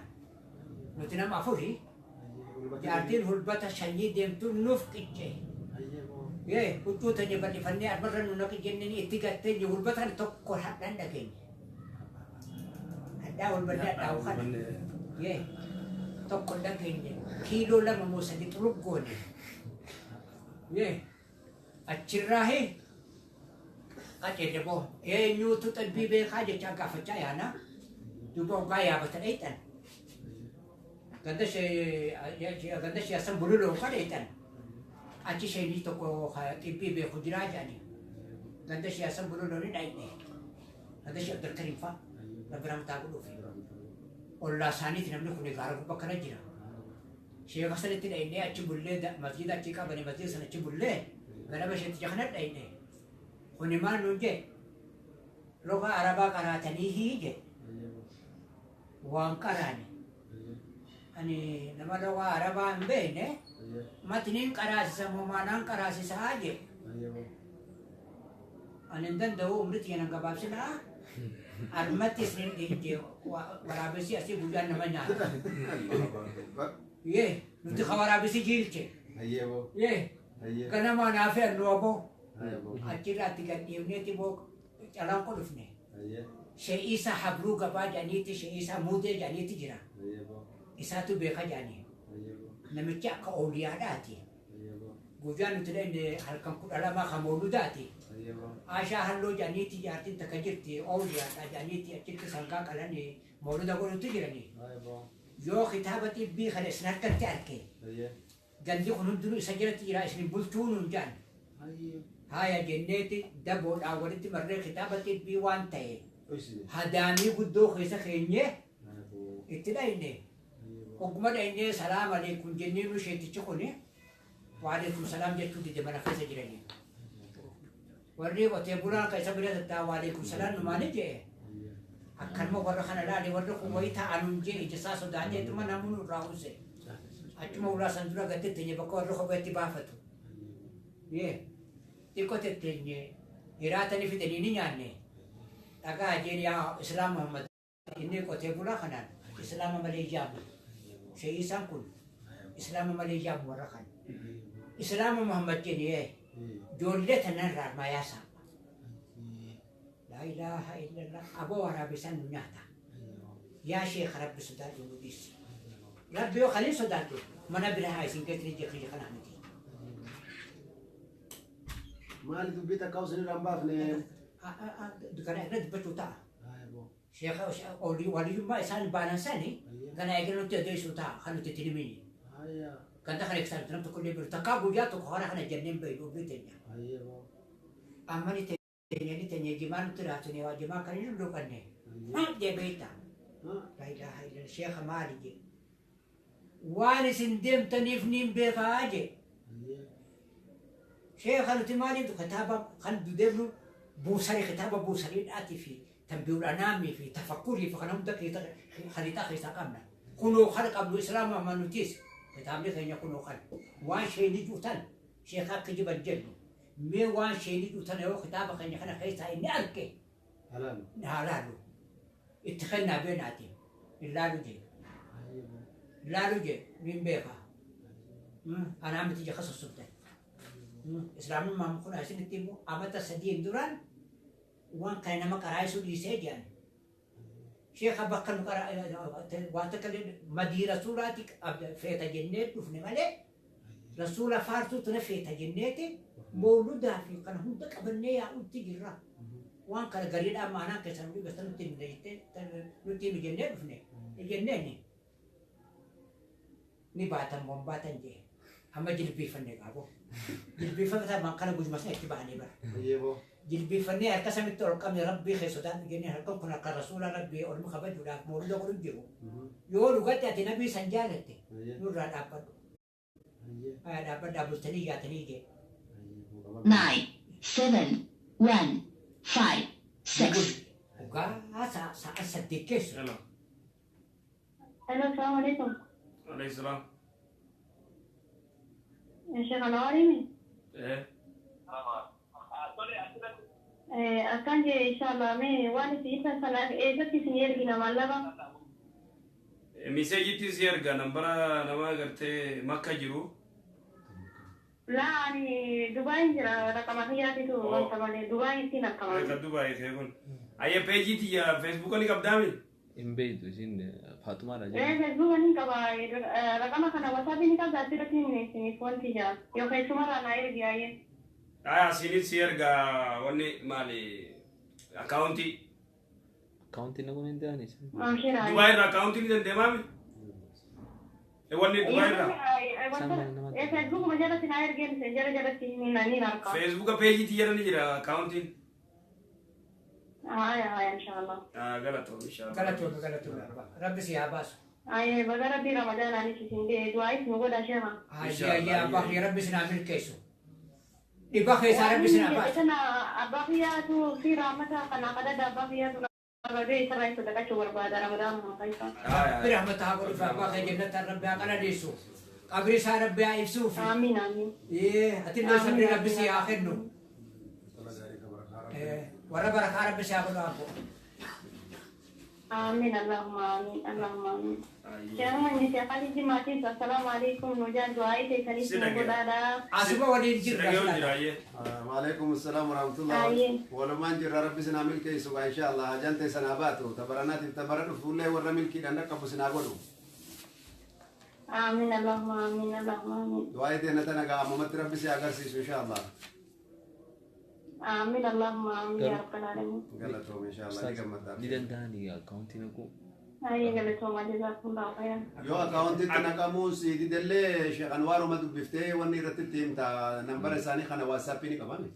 Nuti nama afuri Hayyee. jaartiin hulbata shanyii deemtu nuuf qicce. Hayyee boo. Yee huccuu tanya bal'ifannee armarra nu naqi jenneen itti gattee hulbata kana tokko hadhaan dhageenye. Hadhaa hulbanne hadhaa'u kana. Yee tokko hin dhageenye kiiloo 2 moo 3 xurug goone. Yee achirraahi qaceelle boo eenyuutu xabbii beekaa jechaa gaafachaa yaana duuba hoggaa yaabata dheeyxan. Ganda shee asan bululoo ka dheeyxan. Achi sheenii tokko xibbii beeku jiraa jedhani. Ganda shee asan bululoo ni dhayne. Ganda shee Abdulkariim fa'a rabbi ramtaa godhuufi. Ollaa isaaniiti namni kun gaara gubbaa kana jira. Sheeka sanitti dhaynee achi bullee masjiida achi qabani masjiida sana achi bullee ganama sheeticha kana dhayne. Kuni maal nuun jee luga arabaa qaraatanii hii jee waan qaraane. Ani nama luga arabaa hin beekne matniin qaraasisa moo maanaan qaraasisaa jee. Hayyee boo. Ani hin danda'u umri tiyya nan gabaabsinaa. Armatti isin dhiijje waraabessi asii guyyaan nama nyaata. Yee nuti ka waraabessi jiilche. Hayyee boo. Yee Hayyee. ganamaa naa fe'annu aboo Hayyee boo. achirraatti gadhiifneeti boo calanqo dhufne. Hayyee. She'iisa habruu gabaa jedhaniiti she'iisa muudee jedhaniiti jira. Hayyee boo. Isaatu beeka jedhanii. Hayyee boo. Namichi akka ooliyaadhaati. Hayyee boo. Guyyaan nuti dhaqne halkan 12 kan mooludaati. Hayyee boo. Ashaa halluu jedhaniiti jaartiin takka jirti ooliyaadha jedhaniiti achitti sangaa qalanii mooluda godhutti jiranii. Hayyee boo. Yoo kitaaba xibbii kana isin harkatti arge Hayyee. gandi kun hundinuu isa jalatti jira isin bulchuu nuun jedhan. Hayyee. Haaya jenneeti daboodhaan walitti marree kitaaba xibbii waan ta'e Oysine. hadaamii guddoo keessa keenye Hayyee boo. itti dhayne. Hayyee boo. Ogguma dhaynee salaam aleekum jennee nu sheetichi kuni waaleekum salaam jechuu dide mana keessa jiranii. Warri qotee bulaan kan isa bira tattaa waaleekum salaam numaani jee. Hayyee. Akkanuma warra kana laale warri kun wayii taa'anuun jee ija isaa sodaateetuma namni nurraa use. Achuma ulaa san dura gad tetteenye bakka warri kopheetti baafatu. Yee xiqqoo tetteenye hiraatanii fidanii ni nyaanne. Dhagaa jeen yaa Islaam Muhammad inni qotee bulaa kanaan Islaama malee jaamu. Shee isaan kun islaama malee jaamu warra kan. Islaama Muhammad jennee ijoollee tanarraa mayaasa. Laa ilaaha illallah aboo waraabessan nu nyaata. Yaa sheekha rabbi sodaadhu nu dhiisi. Rabbi yoo kaliin sodaadhu mana bira haa isin geessine jeeqiyya kanaa miti. Maali dubbii takka isin irraa hin baafne? Kana irra dubbachuu ta'a. Sheekha waliyyummaa isaan baanan sani kana eegala nutti adeemsisuu ta'a kan nuti itti himini. Ganda kana ibsaan nam tokko illee biru takkaa guyyaa tokko hora kana jenneen beeynu obbii teenya. Amma ni teenya ni teenya jimaa nutti raabsine waa jimaa kan hin lulluqanne. Deebiita. Laa ilaaha illallah sheekha maali jedhe. Waan isin deemtaniif niin beekaa jedhe. Sheekha nuti maaliif kitaaba kan deemnu buusarii kitaaba buusariidhaatii fi tanbiihul anaamii fi tafakkurii fi kana hunda khariixaa keessaa qabna. Kunoo kana qabnu islaama amma nutis kitaabni keenya kunoo kana. Waan sheeni juutan sheekha akka jiban jennu mee waan sheeni juutan yoo kitaaba keenya kana keessaa inni arge haa laalu. Itti kennaa beenaati. Hin laalu jee. Laalu jee niin beekaa. Anaa miti jaka sossobdan. Islaamummaan kun asinitti immoo amata sadiin duraan waan kana nama qaraayisuu dhiisee jedhan. Sheekha bakka nu waan takka madii rasuulaati feeta jennee dhufne malee rasuula faarsuu tana feeta jenneeti mawludaa fi kana hunda qabannee yaa'utti jirra. Waan kana gariidhaan maanaan keessan nuti basta nutti himne jettee nutti himi jennee dhufne jenneeni ni baatan moo hin baatan jee amma jilbiifanne qaabo. Jilbiifata maan kana gujuma sana itti bahanii bara. Jilbiifannee harka samitti ol qabne rabbii kee sodaadhu jennee harkan kun harka rasuula rabbii olma kabajuudhaaf mawluda godhu jiru. Yoo dhugatti ati nabii san jaalatte nurraa dhaabbadhu. Haya dhaabbadhaa bultanii yaatanii jee. 9, 7, 1, 5, 6. Dhugaa sa'a 8 keessa. Hello. Hello, assalamu alaikum. Alayhi salaam. Sheekh Anwaariimi. Eh. Akkan jee inshallah mee waan isin ibsan sana eessatti isin ergina maallaqa? Miseejitti si erga nambara nama gartee makka jiru. Laa ani Dubaayin jira raqama kiyyaatitu wanta malee Dubaayin ittiin akkama. Ka Dubaay kee kun. Ayya peejii tiyya feesbuuka ni qabdaami? Hin beektu isin Faaxumaadha Ee jedhu. feesbuuka ni qaba raqama kana wasaabii ni qabda asirratti hin isiniif wanti jira yoo keessumarraa naa ergi ayyee. Aya asiinis si erga wanni maali akkaawuntii. Akkaawuntii naguun hin ta'an isin. Amshira. Dubaay irraa akkaawuntii ni dandeemaami? Wanni Dubaay irraa. Feesbuukuma jalatti naa ergeen jara jalatti ni arka. Feesbuuka peejii tiyya ni jira akkaawuntiin. Haya haya inshallah. Galatoom inshallah. Galatoome galatoome abbaa. Rabbi si haa baasu. Aye baga rabbi ramadaanaanis isin ga'e du'aayis nu godha sheema. Ayyee ayyee abbaa kiyya rabbi si naa milkeessu. Dhibba keessaa rabbi si naa baasu. Sana abbaa kiyyaatu fi rahmata kana qadada abbaa kiyyaatu rabee isarraa isa dhaqachuu barbaada ramadaanuma keessa. Rabbi rahmata haa godhuuf abbaa kee jannata rabbi haa qananiisu. Qabri isaa rabbi haa ibsuuf. Amiin amiin. Ee atillee sabri rabbi si haa kennu. Warra barakaa rabbi si haa godhu abboo. Amiin Allahumma amiin Allahumma amiin. Sheema inni sheekali jimaatiin assalaamu alaikum nu jaan du'aayii teessanis nu godhaadha. Asuma waliin Si jirra dhaga'u silaa. jira ayyee. Waalaikum assalam warahmatullahi. Ayyee. Walumaan jirra rabbi sinaa milkeessu gaa inshallah hajaan teessan haa baatu tabaranaatiif tabara dhufuullee warra milkiidhaan dhaqqabu sinaa godhu. Amiin Allahumma amiin Allahumma amiin. Du'aayii teenya tana gaa ammumatti rabbi si agarsiisu inshallah. Amiin Allahumma amiin yaa rabbal aalamiin. Galatoom inshallah ni gammadda. Ni danda'anii akkaawuntii naquu. Ayyee galatoomaa jazaakumullahu khayran. Yoo akkaawuntitti naqamuun si didellee Sheekh Anwaaruma dubbiftee wanni irratti itti himta nambara isaanii kana waatsaappii ni qabame.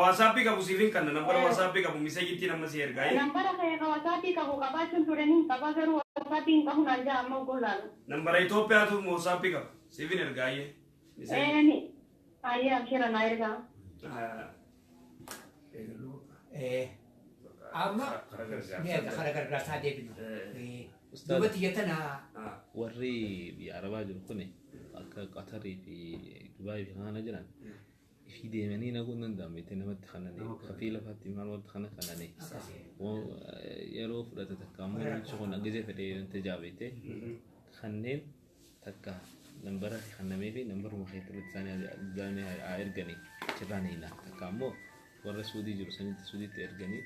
Waasaappii qabu siif hin kanna nambara waasaappii qabu miseejitti nama si ergaa. Nambara kee waasaappii qabu qabaachuun ture ni qaba garuu waasaappii hin qabu naan jaa amma gollaalu. Nambara Itoophiyaatu waasaappii qaba siif hin ergaa. Eeni ayyee abshira naa ergaa. Amma ni erga kara gargaarsaa deebinu. Duuba tiyya tana Warri biyya Arabaa jiru kun akka Qatarii fi Dubaayii fi kana jiran Ifii deemanii naquu hin danda'amu jettee namatti kananii kafii lafaatti maal wanta kana kananii yeroo fudhate takka ammoo namichi kun gisee fedhee wanta jaabeette kanneen takka nambara kannamee fi nambaruma keetti isaanii haa erganii achirraa ni hina takka ammoo warra suudii jiru sanitti suudiitti erganii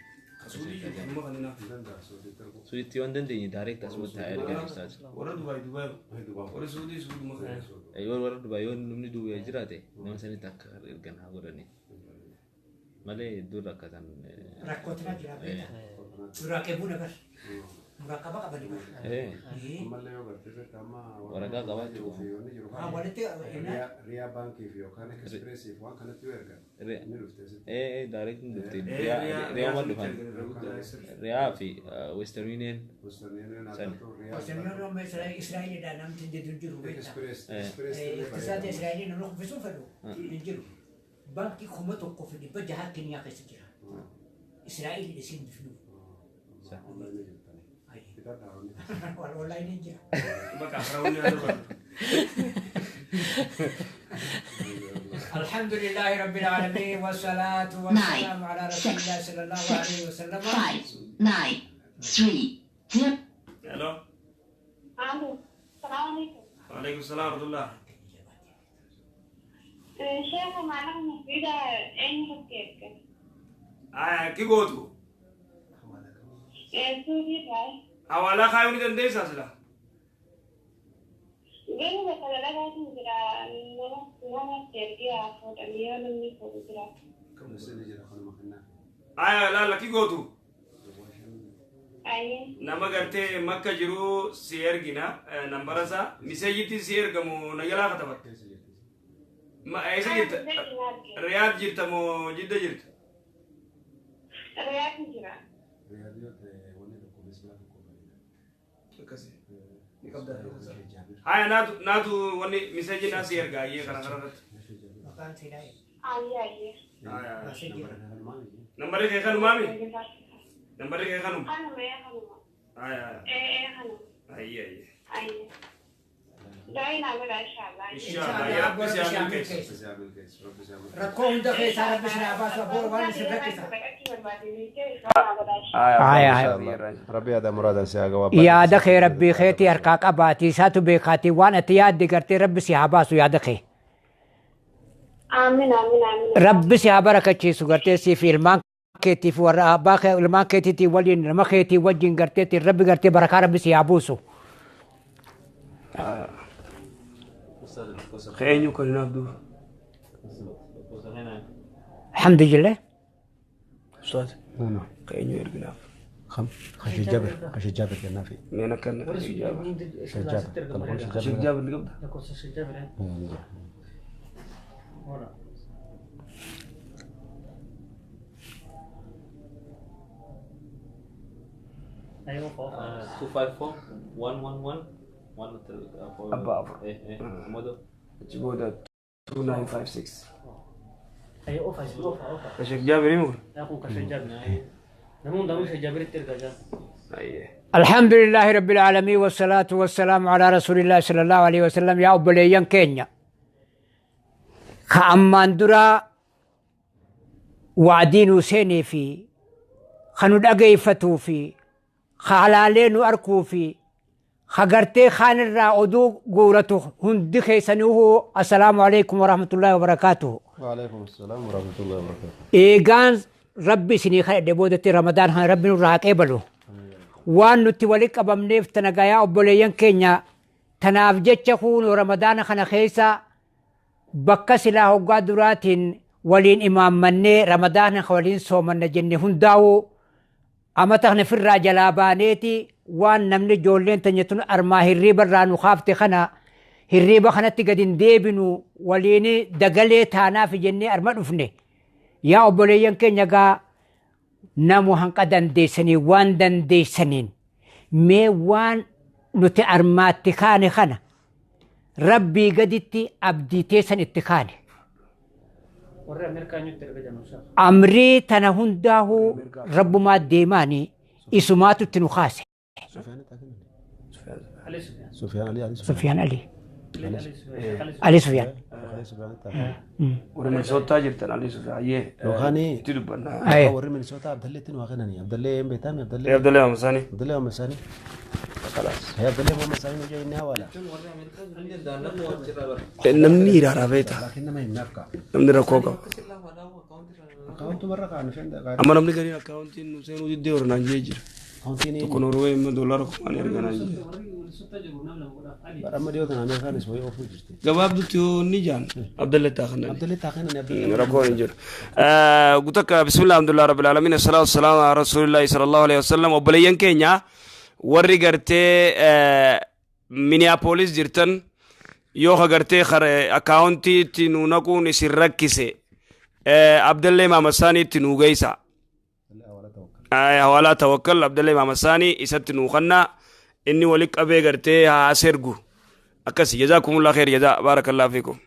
suudiitti yoo hin dandeenye direct asumatti haa erganii ustaaz. Warra Dubaay Dubaay. Warra Suudii Suuduma kana. Yoo warra Dubaay yoo namni Dubaay jiraate nama sanitti akka ergan haa godhanii malee hedduu rakkatan. Rakkootina jira beektaa. Muraaqebuu na bar. Muraaqaba qabani bar. Ammallee yoo gartee beektaa amma Waraqaa qabaachuu fi wanni jiru Haa walitti Riyaa baankii fi yookaan ekspreesiif waan kanatti yoo ergan ni dhufte asitti. Direct ni dhufte. Riyaa maal dhufan? Riyaa fi Western Union. Western Union haa ta'u Riyaa. Western Union Israa'eliidhaa namni hin jiru beektaa. Express Express Iqtisaada Israa'elii namni kuffisuun fedhu hin jiru. Baankii 1600 Keniyaa keessa jira. Israa'elii isin bifnu. Wallahi ni jira. Bakka harawwan haa ta'u. الحمد لله رب العالمين والصلاة والسلام على رسول الله صلى الله عليه وسلم. 5, 9, 3, 0. Hello. Alo. Salaamu alaikum. Waalaikum salaam wa rahmatullah. Sheekha maalaqa masjiida eenyutti ergan? Ki gootu. Suudiirraa. Hawaalaa kaayuu ni dandeessaa sila? Garuu bakka dalagaatiin jira namatti ergee haa fuudhanii yoo namni fuudhu jira. Aya laala ki gootu. Ayyee. Nama gartee makka jiru si ergina nambara isaa miseejitti si ergamu na jalaa katabatte. Ma eessa jirta? Riyaad jirta moo Jidda jirta? Riyaad jira. Akkasi. Ni qabdaa. Haya naatu naatu wanni miseeji naa si erga ayyee kana kanarratti. Maqaan seenaa Ayyee ayyee. Haya. Masajid. Nambarri kee kanumaami? Nambarri kee kanuma? Kanuma ee kanuma. Haya haya. Ee ee kanuma. Ayyee ayyee. Ayyee. Daa'ii naa godha inshaallah. Inshallah yaa Rabbi si haa milkeessu. Rakkoo hunda keessaa Rabbi isin haa baasu abboo waan isin rakkisa. Rabbi yaada muraadan si haa gawaa. Yaada kee Rabbii keetii harkaa qabaatii isaatu beekaatii waan ati yaadde gartee Rabbi si haa baasu yaada kee. Aamin aamin aamin. Rabbi si haa barakachiisu gartee siif ilmaan keetiif warra abbaa kee ilmaan keetiitiin waliin nama keetii wajjin garteetiin Rabbi gartee barakaa Rabbi si haa buusu. Eenyu kan hin abduu? Alhamdulillah. Ustaaz. Eenyu erginaaf? خشي جابر خشي جابر جنافي Meen akkan خشي جابر تلفون Sheekh خشي جابر Jaabir ni qabda? Two five four one one one one four. Abbaa afur. Modo. Achi booda 2956. Sheekh Jaabir himu? Ayyee. الحمد لله رب العالمين والصلاة والسلام على رسول الله صلى الله عليه وسلم يا أبليان كينيا كأمان درا وعدين وسيني في خنو دقيفتو في خالالين أركو في خقرتي خان الرا أدو قورتو هندي خيسنوه السلام عليكم ورحمة الله وبركاته. وعليكم السلام ورحمة الله وبركاته. إيغان ربي سني خير دبودة رمضان هن ربي نور قبله. Waan nuti walitti qabamneef tana gayaa obboleeyyan keenya tanaaf jecha kuunu ramadaana kana keessa bakka silaa hoggaa duraatiin waliin imaammannee ramadaana waliin soomanna jenne hundaa'uu amata kana firraa jalaa baaneeti waan namni ijoolleen tanya tun armaa hirriiba irraa nu kaafte kana hirriiba kanatti gad hin deebinu waliin dagalee taanaaf jennee arma dhufne yaa obboleeyyan keenya gaa namu hanqa dandeessanii waan dandeessaniin mee waan nuti armaatti kaane kana rabbii gaditti abdii teessan itti kaane. Amrii tana hundaa'uu rabbumaa deemaanii isumaatu itti nu kaase. سفيان علي علي Sufyaan Ali. Ali Sufyaan. Warri Minisootaa jirtan Ali Sufyaan ayyee. Yookaan Itti dubbannaa. Aye. warri Minisootaa Abdalleetti nu haa kennani. Abdallee hin beektaami Abdallee. Abdallee Maamasaanii. Abdallee Maamasaanii. Abdallee Maamasaanii nu jee inni hawaala. Namni hiraaraa beekta. Laakiin nama hin naaf ka'a. Namni rakkoo qaba. Akkaawuntu barra kaa'an isheen Amma namni gariin akkaawuntiin nu seenuu diddee horanaan jee jira. akkaawuntiin Tokko Norwee immoo doolara kumaan erganaan jee. bara amma dhiyoo tana Ameerikaanis wayii oofuu jirti. Gabaabdutti yoo inni jaan Abdallee taa kennani. Abdallee taa kennani Abdallee. Rakkoon hin jiru. Gutakka bismillah alhamdulillah rabbil alamin assalatu wassalamu ala rasulillahi sallallahu alaihi wasallam obboleeyyan keenya warri gartee Minneapolis jirtan yoo ka gartee akkaawuntiitti nu naquun isin rakkise Abdallee Maamasaaniitti nu geessa. Hawaalaa tawakkal Abdallee Maamasaanii isatti nu kannaa inni wali qabee gartee haa sergu akkasi jazaakumullah khair jazaa baarakallahu fiikum.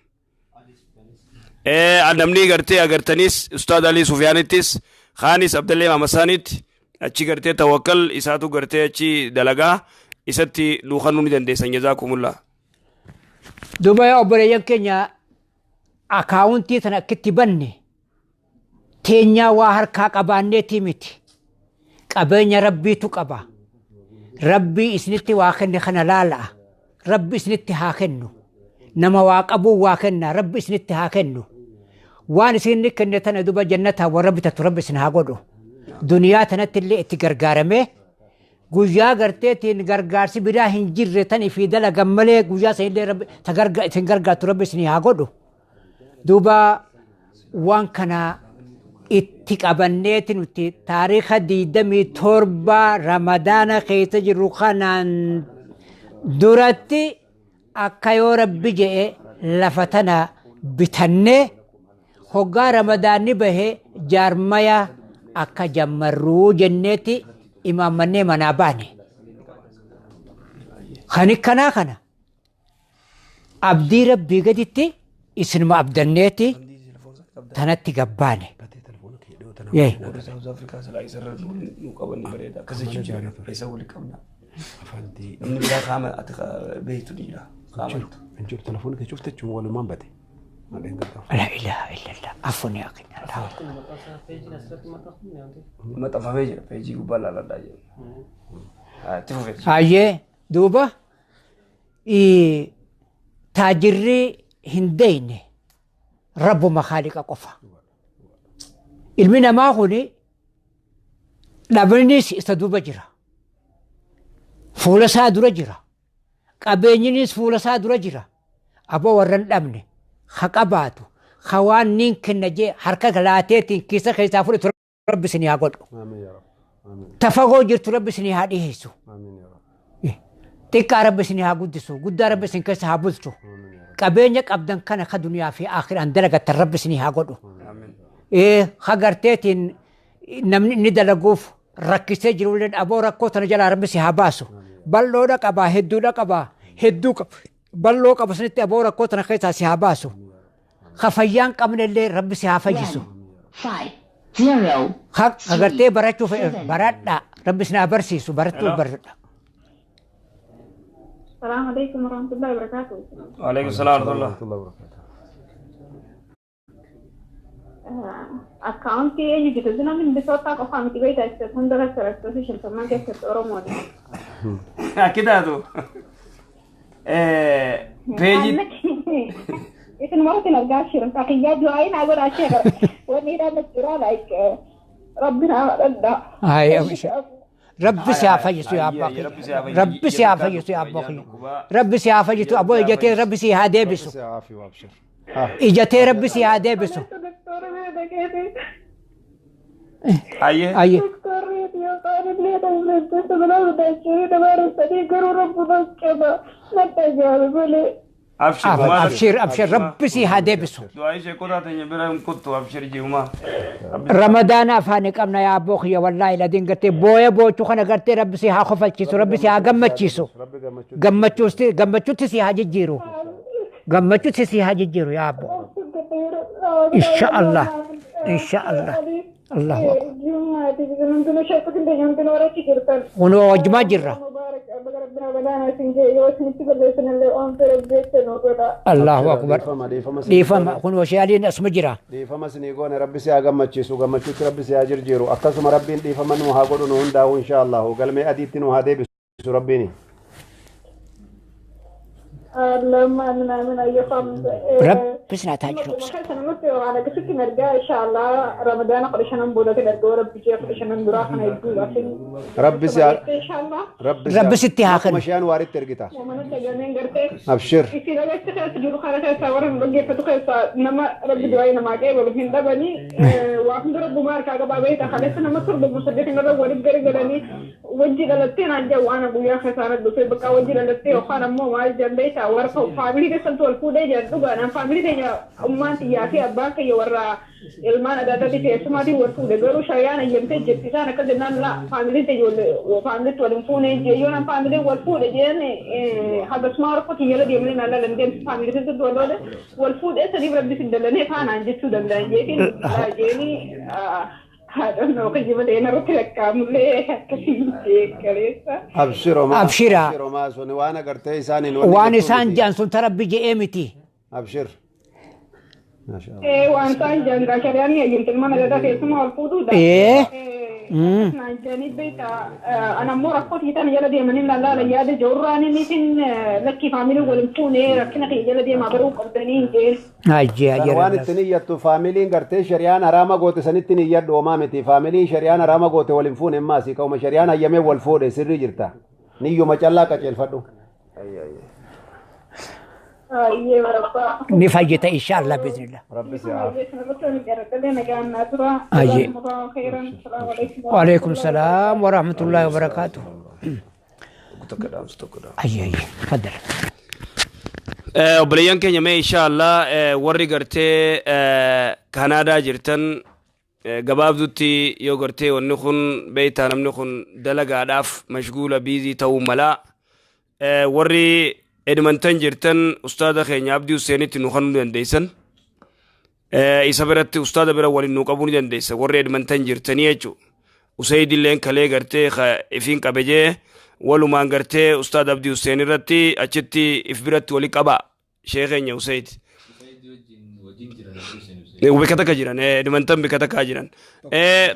Namni gartee agartanis Ustaad Ali Sufyaanittis Khaanis Abdallee Maamasaanitti achi gartee tawakkal isaatu gartee achi dalagaa isatti nu kannuu ni dandeessan jazaakumullah. Duuba yaa obboleeyyan keenya akaawuntii tana akkitti banne teenyaa waa harkaa qabaanneetii miti. Qabeenya rabbiitu qaba. Rabbii isinitti waa kenne kana laala'a. Rabbi isinitti haa kennu. Nama waa qabuu waa kenna. Rabbi isinitti haa kennu. Waan isinni kenne tana duba jannataa warra bitatu rabbi isin haa godhu. Duniyaa tanatti illee itti gargaaramee guyyaa garteetiin gargaarsi biraa hin jirre tan ifii dalagan malee guyyaa san illee rabbi ta isin gargaartu rabbi isin haa godhu. Duuba waan kana itti qabanneeti nuti taariika 27 Ramadaana keessa jirru kanaan duratti akka yoo rabbi je'e lafa tana bitannee hoggaa Ramadaanni bahe jaarmaya akka jammarruu jenneeti imaammannee manaa baane. Kan kanaa kana abdii rabbii gaditti isinuma abdanneeti tanatti gabbaane. Yee. Warri South Africa silaa isarra nu qaban bareeda akkas jechuun jira isa wali qabna. Namni biraa qaama ati beektu ni jira. Qaamatti. Hin jiru telefoonni kee cufte jechuun walumaan bate. La ilaha illallah. Afwan yaa akhi. Allah. Maxxanfamee jira peejii gubbaa laaladhaa jedhu. Itti fufee. Hayyee duuba taajirri hin deyne rabbuma khaaliqa qofa. Ilmi namaa kuni dhabnis isa duuba jira. Fuula isaa dura jira. Qabeenyinis fuula isaa dura jira. Aboo warra hin dhabne ha qabaatu ha waan niin kenna jee harka laateetiin kiisa keessaa fudhatu rabbi isinii haa godhu. Amiin yaa Rabbi. Amiin. Tafagoo jirtu rabbi isinii haa dhiyeessu. Amiin yaa Rabbi. Xiqqaa rabbi isinii haa guddisu. Guddaa rabbi isin keessa haa bulchu. Qabeenya qabdan kana ka duniyaa fi aakhiraan dalagattan rabbi isinii haa godhu. Ha garteetiin namni inni dalaguuf rakkisee jirullee aboo rakkoo tana jalaa rabbi si haa baasu. Bal'oodha qabaa hedduudha qabaa hedduu qaba. Bal'oo qaba sanitti aboo rakkoo tana keessaa si haa baasu. Ka fayyaan qabnellee rabbi si haa fayyisu. 5, 0, Ha gartee barachuu fedhe baradhaa rabbi isin haa barsiisu barattuu baradha. السلام عليكم ورحمة الله وبركاته. Waalaikum salaam wa rahmatullah. Warahmatullahi wabarakatuh. Akkaawuntii eenyu jedhu namni Minisootaa qofaa miti beektaa jechuudha. Hunda irratti barattoota 50 keessatti Oromoodha. Akki taatu. Peejii Isin marti argaa jiru. Fakiyyaa du'aayin haa godhaa ishee gara. Wanni hidhaan jira like rabbi naa dhadhaa. Ay, Rabbi si haa fayyisu yaa abbaa kiyya. Rabbi si haa fayyisu yaa abbaa kiyya. Rabbi si haa fayyisu aboo ijatee rabbi si haa deebisu. Si haa fi abshir. Ijatee rabbi si haa deebisu. Ayyee. Ayyee. Abshir gumaa. Abshir abshir rabbi si haa deebisu. Du'aa ishee qotaa teenya bira hin kuttu abshir jihumaa. Ramadaana afaanii qabna yaa abboo kiyya wallaahi ladiin gartee booya boochuu kana gartee rabbi si haa kofalchiisu rabbi si haa gammachiisu. Rabbi gammachuu. Gammachuutti gammachuutti si haa jijjiiru. Gammachuutti si haa jijjiiru yaa abboo. Insha Allah. Insha Allah. Allahu akbar. Kunoo wajjumaa jirra. Ramadaana isin ga'e yoo isinitti balleessanillee waan fedhe jecha nu godha. Allahu akbar. Dhiifama, dhiifama isinii Dhiifama goone. kun washaaliin asuma jira. Dhiifama isinii goone, Rabbi si haa gammachiisu, gammachuutti Rabbi si haa jirjiiru. Akkasuma Rabbiin dhiifama nu haa godhu nu hundaa'u, insha Allahu galmee adiitti nu haa deebisu Rabbiini. Allahumma amin amin ayyuham. Rabbi sinaa taajiru. Kanumatti waan akkasitti ergaa insha Allah Ramadaana 15 booda kan ergaa Rabbi ji'a 15 duraa kana hedduu Rabbi si haa insha Allah. Rabbi Rabbi sitti haa kennu. Akkuma shayaan waaritti ergita. Mana saganeen gartee Abshir. isin achi keessa jiru kana keessa warra nu dhaggeeffatu keessa nama Rabbi du'aa namaa qeebalu hin dhabanii, waa hunda Rabbumaa harkaa qabaa beektaa. Kaleessa nama 7 8 irra waliif garagalanii wajji dhalattee naan jedhu, waan guyyaa keessaan dhufe bakka wajji dhalattee yookaan ammoo maal jedhan beektaa, warra faamilii keessantu wal fuudhee jedhan. Dhugaadhaan faamilii keenya ummaan xiyyaa fi abbaan kiyya warra ilmaan adaadaatii keessumaatiin wal fuudhe, garuu shari'aan ayyamtee jirti isaan akka jennaan laa faamiliin teenya faamiliitti wal hin fuune jee. Yoo nan faamiliin wal fuudhe jeen hagasuma harka kiyya jala deemanii naan lalan deemsi faamilii keessatti wal loole wal fuudhee saniif Rabbi sin dallanee faanaan jechuu danda'an jeetiin laa jeeni haadha kiyya malee narratti lakkaa'amullee akkasii jee kaleessa. Abshir homaa. Abshira. Abshir homaa, suni waan agartee isaaniin Waan jettuu isaan miti. jedhan sun ta Rabbi je'ee miti. Abshir. Maasha Allah. Waan isaan jedhan gaa shari'aan ni ayyamte ilmaan adadaa keessumaa wal fuudhuudha. Naan jedhanii beektaa, ana ammoo rakkoo tiitan jala deemanii lallaala yaada jawurraan inni isin lakkii faamilii waliin fuune rakkina kiyya jala deemaa baruu qabdanii hin jeen. Ajjee San waan ajjee. ittiin iyyattu faamiliin gartee shari'aan haraama goote sanitti hin iyyadhu, homaa miti. Faamiliin shari'aan haraama goote wal hin fuune maasi ka'uma shari'aan hayyamee wal fuudhe sirrii jirta. Niyyuma callaa qaceelfadhu. Iyyee barabbaa. Ni fayyita insha Allah biiznillah. Rabbi si haa. Ayyee. وعليكم السلام ورحمة الله وبركاته. أي أي تفضل. Obboleeyyan keenya, mee insha Allah warri gartee Kanaadaa jirtan gabaabdutti yoo gartee wanni kun beektaa, namni kun dalagaadhaaf mashguula busy ta'uu mala. Warri Edmonton jirtan ustaada keenya Abdii Huseenitti nu kennuu dandeessan. Isa biratti ustaada bira waliin nu qabuu ni dandeessa warri Edmonton jirtanii jechuudha. Useydilleen kalee gartee ifiin qabejee walumaan gartee ustaada Abdii Huseen irratti achitti if biratti wali qaba sheekeenya Useyd. Bika takka jiran, Edmonton bika takka jiran.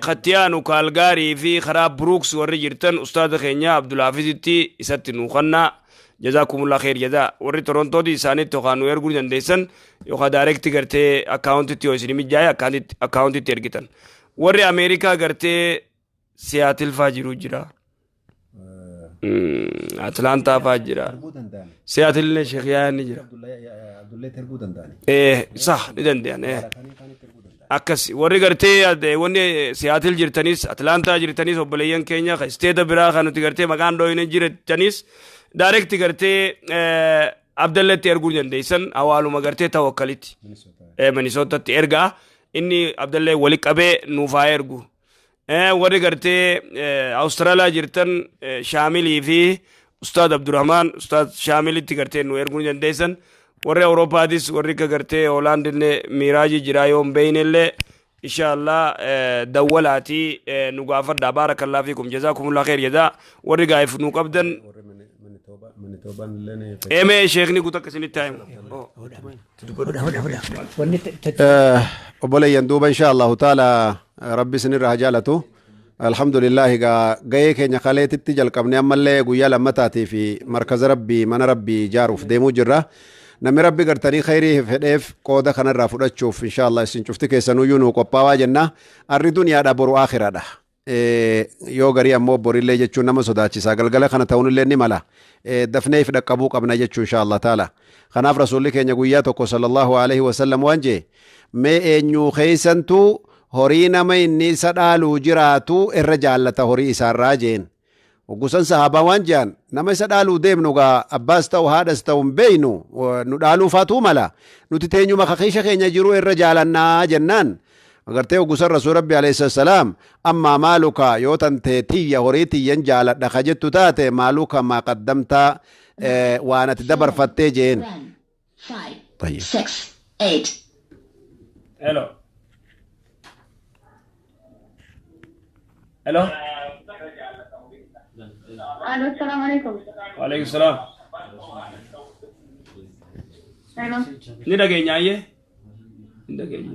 Kattiyaanu Kaalgaarii fi karaa Brooks warri jirtan ustaada keenya Abdulhaafizitti isatti nu kannaa. Jazakumullah khair jazaa. Warri Torontooti isaanitti yookaan nu erguu ni dandeessan yookaan direct gartee akkaawuntitti yoo isin mijaa'e akkaawuntitti ergitan. Warri Ameerikaa gartee Siyaatil faa jiru jira. Atlaantaa faa jira. Siyaatillee Sheekh Yaayaa ni jira. Sah, ni danda'an. Akkas warri gartee wanni Siyaatil jirtanis Atlaantaa jirtanis, obboleeyyan keenya isteeta biraa kan nuti gartee maqaan dhooyine jirtanis direct gartee Abdallatti erguu dandeessan, hawaaluma gartee Tawakkalitti. Minisootatti ergaa, inni Abdallee wali qabee nuuf haa ergu. Warri gartee Awustiraaliyaa jirtan Shaamilii fi Ustaad Abdurrahmaan, Ustaad Shaamilitti gartee nu erguu ni dandeessan. Warri Awurooppaatis warri akka gartee Hoolaandillee Miiraajii jira, yoo hin beeynellee insha Allah dawwalaatii nu gaafadha. Baarakallah fiikum, jazaakumullah khair jazaa warri gaa'if nu qabdan. Eemee sheekni guutuu akkasinitti haa himu. Huda huda huda. Wanni Obboleeyyan, duuba insha Allahu taala Rabbi isinirra haa jaalatu. Alhamdulillahi, gaa gahee keenya kaleetitti jalqabne, ammallee guyyaa lammataatii fi markaza Rabbii, mana Rabbii ijaaruuf deemuu jirra. Namni Rabbi gartanii khayrii fedheef qooda kanarraa fudhachuuf insha Allah isin cufti keessanuyyuu nuu qophaawaa jenna. Arri duniyaadha, boru aakhiraadha. Yoo garii ammoo borillee jechuun nama sodaachisa, galgala kana ta'uunillee ni mala, dafnee if dhaqqabuu qabna jechuu insha Allah taala. Kanaaf Rasuulli keenya guyyaa tokko sallallahu alaihi wasallam waan jee: mee eenyuu keeysantu horii nama inni isa dhaaluu jiraatu irra jaallata horii isaarraa jeen. Gusan sahaabaa waan je'an: nama isa dhaaluu deemnu gaa abbaas ta'u haadhas ta'u hin beeynu, nu dhaaluufaatu mala, nuti teenyuma kakiisha keenya jiru irra jaalannaa jennaan, agartee gusan Rasuul Rabbi alayhi salaam: ammaa maaluka yoo tantee tiyya horii tiyyan jaaladha ka jettu taate, maaluka maa qaddamtaa, waan ati dabarfattee jeen. 1, 5, طيب. 6, 8. Hello. Hello. Alo, salaamu alaikum. Waalaikum salaam. Hello. Ni dhageenya ayyee? Ni dhageenya.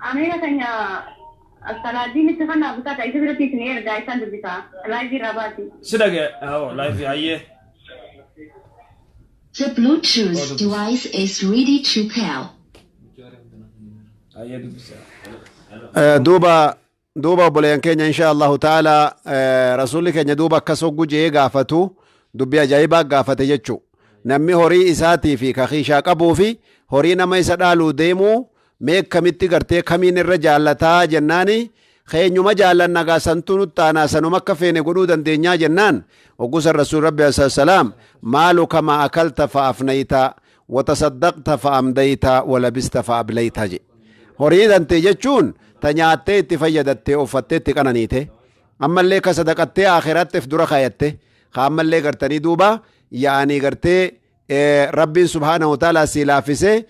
Amiira keenya Salaadiin itti kan dhaabbataa isa biratti isin ergaa isaan dubbisaa. Laayivii irraa baati. Si dhagee haa laayivii ayyee. The Bluetooth device is ready to pair. Ayyee dubbisaa. Duuba obboleeyyan keenya, insha Allahu ta'ala, rasuulli keenya duuba akkas hoggu je'ee gaafatu dubbii ajaa'ibaa gaafate jechuu. Namni horii isaatii fi kakiishaa qabuu fi horii nama isa dhaaluu deemuu mee kamitti gartee kamiin irra jaallataa jennaani, keenyuma jaallanna gaa, santuu nutti aanaa, sanuma akka feene godhuu dandeenyaa jennaan, hoggusan rasuul rabbi salaam maaluka ma akalta fa afnayta watasaddaqta fa amdayta walabista fa ablayta je. Horii dantee jechuun ta nyaattee itti fayyadattee, uffattee itti qananiite, ammallee ka sadaqattee akhiraatti if dura kaayatte, ka ammallee gartanii duuba yaa'anii gartee rabbiin subhaanahu wa ta'ala sii laaffisee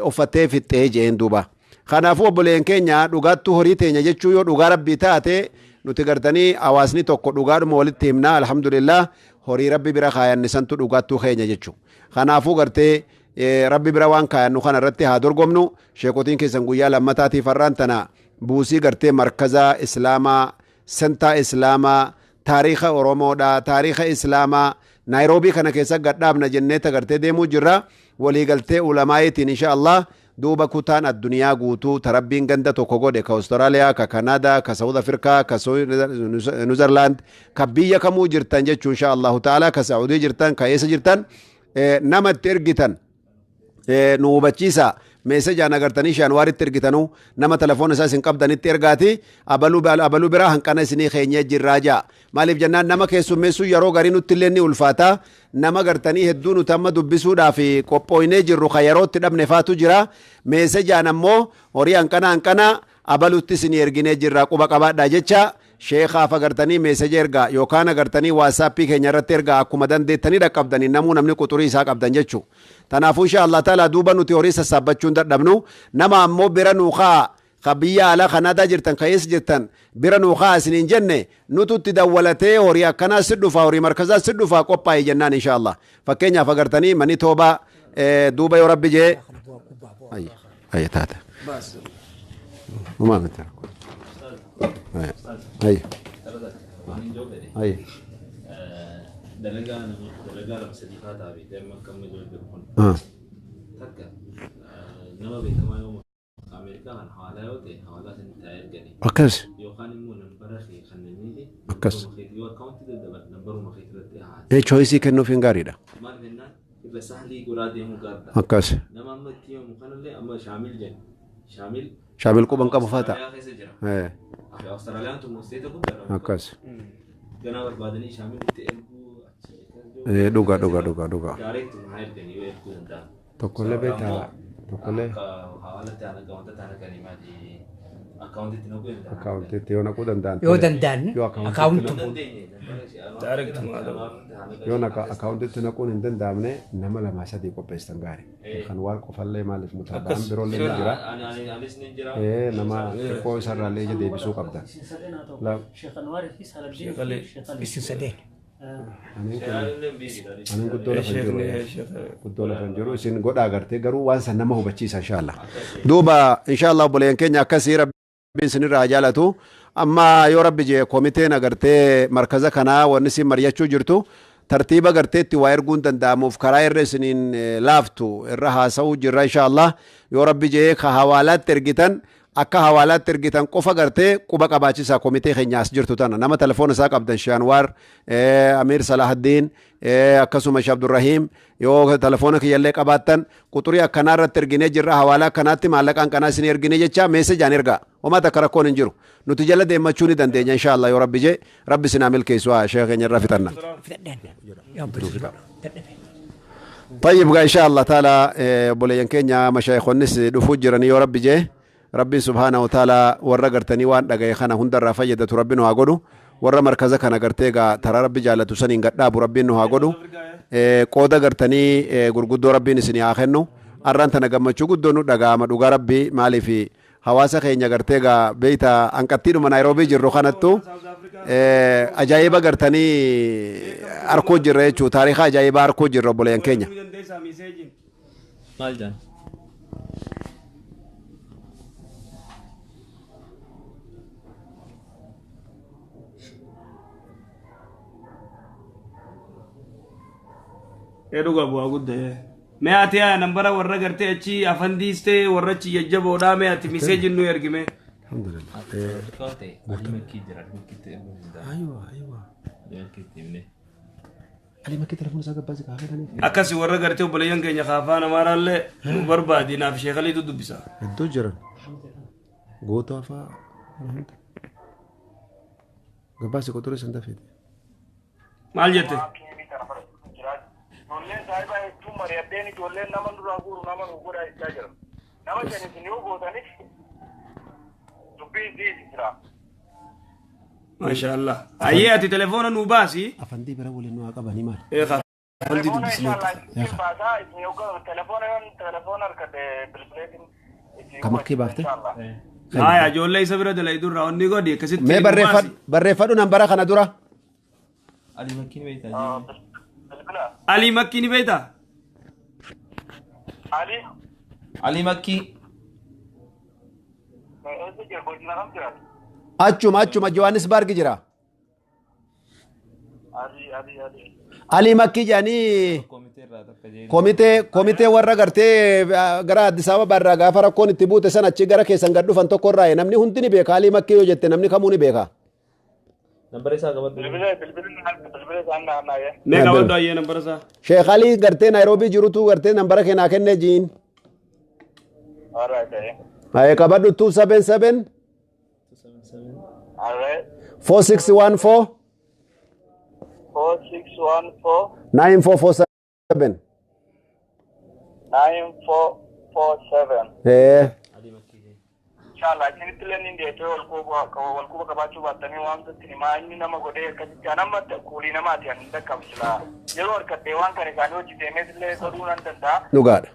uffattee fixxee jeen duuba. Kanaafuu obboleen keenya, dhugaattuu horii teenya jechuu yoo dhugaa rabbii taate, nuti gartanii hawaasni tokko dhugaadhuma walitti himnaa, alhamdulillah, horii rabbi bira kaayanne santu dhugaattuu keenya jechuu. Kanaafuu gartee rabbi bira waan kaayannu kana irratti haa dorgomnu. Sheekotiin keessan guyyaa lammataatiif har'aan tana buusii gartee markaza islaamaa, sentaa islaamaa, taariika Oromoodha, taariika islaamaa Naayiroobii kana keessa gadhaabna jennee tagartee deemuu jirra waliigaltee ulamaa'iitiin, insha Allah. Duuba kutaan addunyaa guutuu tarabbiin ganda tokko godhe, ka Austraaliyaa, ka Kanaadaa, ka Saudi Afrikaa, ka Nuzerlaand, ka biyya kamuu jirtan jechuu, insha Allahu ta'ala, ka Saudii jirtan, ka eessa jirtan, nama itti ergitan nu hubachiisa. Meesejaan agartanii shaan waaritti ergitanuu, nama telefoona isaa isin qabdanitti ergaati, abaluu abaluu biraa hanqana isinii keenyee jirraa ja'a. Maaliif jennaan, nama keessummeessuu yeroo garii nutti illee ni ulfaata. Nama gartanii hedduu nuti amma dubbisuudhaaf qophooynee jirru ka yerootti dhabne faatu jira. Meesejaan ammoo horii hanqana hanqana abalutti isinii erginee jirraa quba qabaadhaa jecha sheekaaf agartanii meeseja ergaa yookaan agartanii WhatsAppii keenya irratti ergaa, akkuma dandeettanii dhaqqabdanii namuu namni quxurii isaa qabdan jechuu. Tanaafuu insha Allah ta'ala duuba nuti horii sassaabbachuu hin dadhabnu. Nama ammoo bira nuu kaa, ka biyya alaa Kanaadaa jirtan, ka eessa jirtan bira nuu kaa isiniin jenne, nutu itti dawwalatee horii akkanaa si dhufa, horii markazaa si dhufa, qophaa'e jennaan, insha Allah. Fakkeenyaaf agartanii mani toobaa duuba yoo rabbi jee ayya taate. Umaa miti. Ayya. Ayya. Dalagaa nama dalagaa lama sadii faa ta'a beekte amma akka amma jiru kun. Takka nama beekamaa yoo Ameerikaa kan hawaalaa yoo ta'e hawaalaa sanitti haa ergani. Akkas. Yookaan immoo nambara kee kanneniiti. Akkas. Yoo akkaawuntii daddabar nambaruma kee irratti haa. Choice kennuuf hin gaariidha. Maal jennaan, irra sahlii godhaa deemuu gaariidha. Akkas. Nama amma itti himamu kanallee amma Shaamil jenna. Shaamil. Shaamil quban qabu faa ta'a. Awustiraaliyaa keessa jira. Awustiraaliyaan tun state guddaadha. Akkas. Ganaa barbaadanii Shaamil itti erguu achi. Dhuga dhuga dhuga dhuga. Direct haa erganii yoo erguu danda'an. Tokkollee beektaa tokkollee. Akka hawaalatti haala wanta taana kan himaati akkaawuntiitti naquu danda'an. Akkaawuntiitti yoo naquu danda'an. Yoo danda'an Yoo akkaawuntu. Yoo akkaawuntiitti naquun hin danda'amne, nama lama sadii qopheessan gaari. Kan waan qofallee maaliif mutaaba'an biroollee ni jira. Anis ni jira. Nama xiqqoo isarraallee ija deebisuu qabda. Sheekh Anwaarii fi Saladdiin fi Sheekh Ali. Isin sadeen. Ani guddoo lafa hin jiru. Guddoo lafa hin jiru. Isin godhaa gartee, garuu waan san nama hubachiisa inshallah. Duuba inshallah obboleeyyan keenya, akkasii rabbiin isinirraa haa jaalatu. Amma yoo rabbi jee komiteen agartee markaza kanaa wanni isin mari'achuu jirtu tartiiba gartee itti waa erguun danda'amuuf karaa irra isiniin laaftu irra haasa'uu jirra inshallah. Yoo rabbi jee ka hawaalaatti ergitan akka hawaalaatti ergitan qofa gartee quba qabaachisaa komitee keenya as jirtu tana, nama telefoona isaa qabdan, Shaanwaar, Amiir Salahaddiin, akkasuma Sheekh Abdurrahiim, yoo telefoona kiyyallee qabaattan, quxurii akkanaa irratti erginee jirra, hawaalaa akkanaatti maallaqaan kanaa isin erginee jecha meesejaan ergaa. Homaa takka rakkoon hin jiru, nuti jala deemmachuu ni dandeenya inshallah yoo rabbi jee. Rabbi sinaa milkeessu. Haa sheekha keenya irraa fixanna. Fixadhaan. Yaa obboleessa. Dadhabe. طيب إن شاء الله تعالى obboleeyyan keenya mashaayikhonnis dhufuu jiranii yoo rabbi jee. Rabbiin subhaanahu wa ta'ala warra gartanii waan dhagaye kana hundarraa fayyadatu rabbi nu haa godhu. Warra markaza kana gartee gaa taraa rabbi jaallatu saniin gadhaabu rabbiin nu haa godhu. Qooda gartanii gurguddoo rabbiin isinii haa kennu. Arraan tana gammachuu guddoo nu dhaga'ama dhugaa rabbii. Maaliif Hawaasa keenya gartee gaa beeyta hanqattiidhuma Naayiroobii jirru kanattu ajaa'iba gartanii arkuu jirra jechuu, taariika ajaa'ibaa arkuu jirra obboleeyyan keenya. Maal jaan? Ee, dhuga bu'aa guddaa. Mee ati yaa nambara warra gartee achi afandiistee warra achi jajjaboodhaa, mee ati message nu ergime. Alhamdulillah. Xiqqoo ta'e Ali Makkii jira. Ali Makkiitti erguu danda'a. Aywa aywa. Ali Makkiitti himne. Ali Makkii telefoon isaa gabbaasi kaafetanii. Akkasi warra gartee obboleeyyan keenya kaafaan amaaraallee nu barbaadi, naaf sheekaliitu dubbisa. Hedduu jiran. Gootaa fa'aa. Gabbaasi qoxorii san dafeete. Maal jette? Ijoolleen saayibaa hedduun mari'addeen ijoolleen nama duraa guuru nama nu godhaa jechaa jira. Nama shan isin yoo gootanis dubbii isii jira. Maasha Allah. Ayyee, ati telefoona nu baasi. Afandii bira waliin nu haa qabanii maali? Ee, afandii Telefoona dubbisnee. inshallah isin baasaa, isin yoo telefoona yoon telefoona harkate bilbileetiin isin Ka makkii baafte? inshallah. Haaya, ijoollee isa bira dalai durraa onni godhi akkasitti. Mee nu barreeffadhu baasi. barreeffadhu nambara kana dura. Ali Makkii ni beektaa? Bilbila. Ali Makkii ni beektaa? Ali. Ali Makkii. Eessa jira? Godina kam jiraatu? Achuma Johannesburg jira. Ali Ali Ali. Ali Makkii jedhanii Komitee irraa takka jee. komitee warra gartee gara Addis Ababa irraa gaafa rakkoon itti buute san achi gara keessan gad dhufan tokko irraa namni hundi ni beeka. Ali Makkii yoo jette namni kamuu ni beeka. Nambara isaa qabadhu. Bilbila bilbila bilbila isaan naanna'ee. Mee qabadhu ayyee nambara isaa. Sheekh Alii gartee Naayiroobii jirutu gartee nambara keenaa kennee jiin. Alright. Haye, qabadhu: 277 Alright. 4614 4614 9447. 9447. Eh. Ali Makkii jee. Inshallah isinitti illee ni deetee wal quba qabaachuu baattanii waan itti himaa inni nama godhee akkasitti an amma kuulii namaati an hin dhaqqabu silaa yeroo harkadhee waan kana isaanii hojii deemees illee godhuu nan danda'a. Dhugaadha.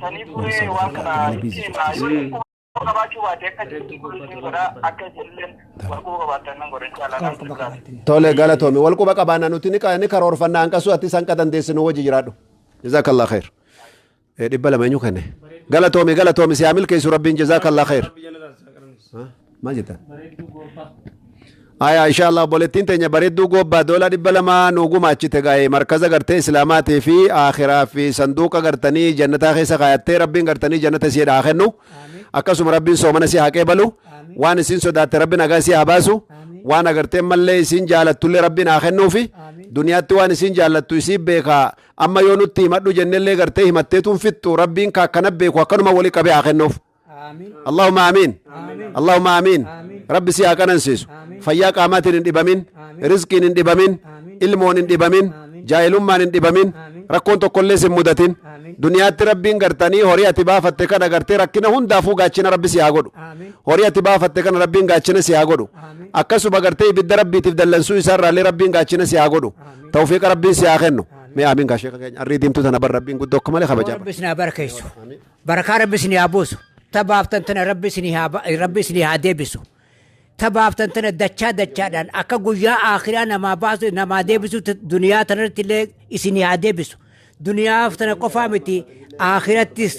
Saniif furee waan kana itti himaa yoo wal quba qabaachuu baate akka isin godhaa akka isinillee wal quba qabaattan nan godha inshallah. Tole, galatoomi. Wal quba qabaanna nuti ni karoorfannaa hanqasu ati san qadandeessinu wajji jiraadhu. Jazakallah khair. 200 eenyu kenne? Galatoomi, galatoomi, si haa milkeessu rabbiin, jazakallah khair. Maal jettan? Bareedduu goobbaa. Aya, inshallah obboleettiin teenya bareedduu goobbaa doolaa 200 nu gumaachite gaa'ee markaza gartee islaamaatii fi akhiraa fi sanduuqa gartanii jannataa keessa kaayattee rabbiin gartanii jannata ishee haa kennu. Akkasuma rabbiin soomana si haa qeebalu. Waan isin sodaatte rabbi nagaa si haa baasu. Waan agartee mallee isin jaalattullee rabbiin haa kennuufi. Duniyaatti waan isin jaallattu isii beekaa, amma yoo nutti himadhu jennellee gartee himatteetuun fixxu, rabbiin ka akkana beeku akkanuma walii qabee haa kennuuf. اللهم آمين، اللهم آمين. Rabbi si haa qanansiisu. Fayyaa qaamaatiin hin dhibamin, rizqiin hin dhibamin, ilmoon hin dhibamin, jaahilummaan hin dhibamin, rakkoon tokkollee sin mudatin. Duniyaatti rabbiin gartanii horii ati baafatte kana gartee rakkina hundaafuu gaachina rabbi si haa godhu. Horii ati baafatte kana rabbiin gaachina si haa godhu. Akkasuma gartee ibidda rabbiitiif dallansuu isaarraallee rabbiin gaachina si haa godhu. Tawfiiqa rabbiin si haa kennu. Mee amiin gaa sheeka keenya, arrii diimtuu tana bar rabbiin guddoo akka malee kabajaa. Rabbi isin haa barkeessu. Barakaa rabbi isin haa buusu. Tabaaftan tana rabbi isin haa deebisu. Tabaaftan tana dachaa dachaadhaan akka guyyaa akhiraa namaa baasu namaa deebisu duniyaa tanarratti illee isin haa deebisu. Duniyaa tana qofaa miti, akhirattis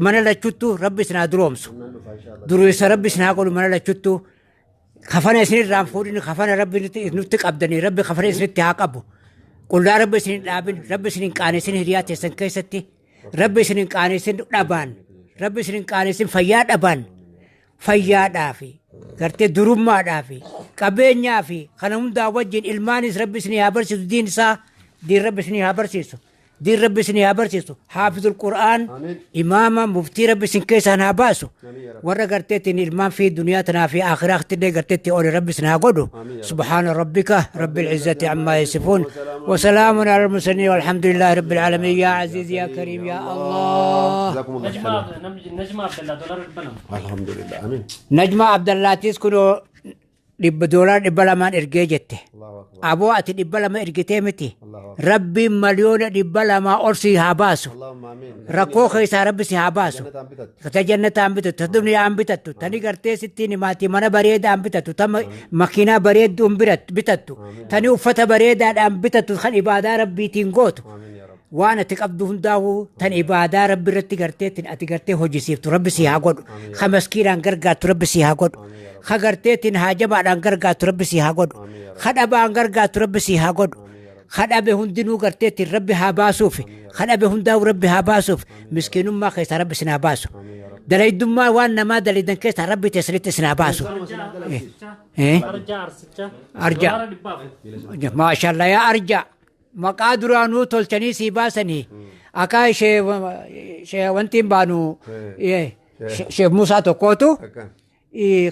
mana lachuttu rabbi isin haa duroomsu. Dureessa rabbi isin haa godhu mana lachuttu. Kafana isin irraan fuudhin, kafana rabbi nutti qabdanii rabbi kafana isinitti haa qabu. Qullaa rabbi isin hin dhaabin, rabbi isin hin qaanessin hiriyaa teessan keessatti, rabbi isin hin qaanessin dhabaan, rabbi isin hin qaanessin fayyaa dhabaan, fayyaadhaafi gartee durummaadhaafi qabeenyaafi kana hundaa wajjin ilmaanis rabbi isin haa barsiisu diin isaa, diin rabbi isin haa barsiisu. Diin rabbi isin haa barsiisu. Haafizul Qur'aan, imaama, muftii rabbi isin keessaan haa baasu. Warra garteettiin ilmaan fi duniyaa tanaa fi aakhiraatti illee garteetti oole rabbi isin haa godhu. سبحان ربك رب العزة عما يصفون وسلام على المرسلين والحمد لله رب العالمين. يا عزيز يا كريم يا الله. جزاكم الله نجمة خيرا. نجمة عبد الله دولار 200. الحمد لله، امين. نجمة عبد اللاتيس كنو. Dhibba doolaara 200n ergee jette. Aboo ati 200 ergitee miti. Rabbiin 200,000,000 ol si haa baasu. Rakkoo keessaa rabbi si haa baasu. Ta jannataan bitattu, ta duniyaan bitattu, tani gartee sittiin himaatii mana bareedaan bitattu, ta makiinaa bareedduun bitattu, tani uffata bareedaadhaan bitattu kan ibaadaa rabbiitiin gootu. Waan ati qabdu hundaa'uu tan ibaadaa rabbi irratti garteetiin ati gartee hojisiiftu rabbi si haa godhu. Ka maskiinaan gargaartu rabbi si haa godhu. Ka garteetiin haajabaadhaan gargaartu rabbi si haa godhu. Ka dhabaan gargaartu rabbi si haa godhu. Ka dhabe hundinuu garteetiin rabbi haa baasuuf. Ka dhabe hundaa'uu rabbi haa baasuuf. Miskiinummaa keessaa rabbi isin haa baasu. Dalaydummaa waan namaa dalaydan keessaa rabbi teessanitti isin haa baasu. Eh? Arjaa Arsichaa. Arjaa. Doolaara 400. Maashaallah yaa arjaa. Maqaa duraanuu tolchanii sii baasanii akaa ishee ishee wanti hin baanu ishee Musaa tokkootu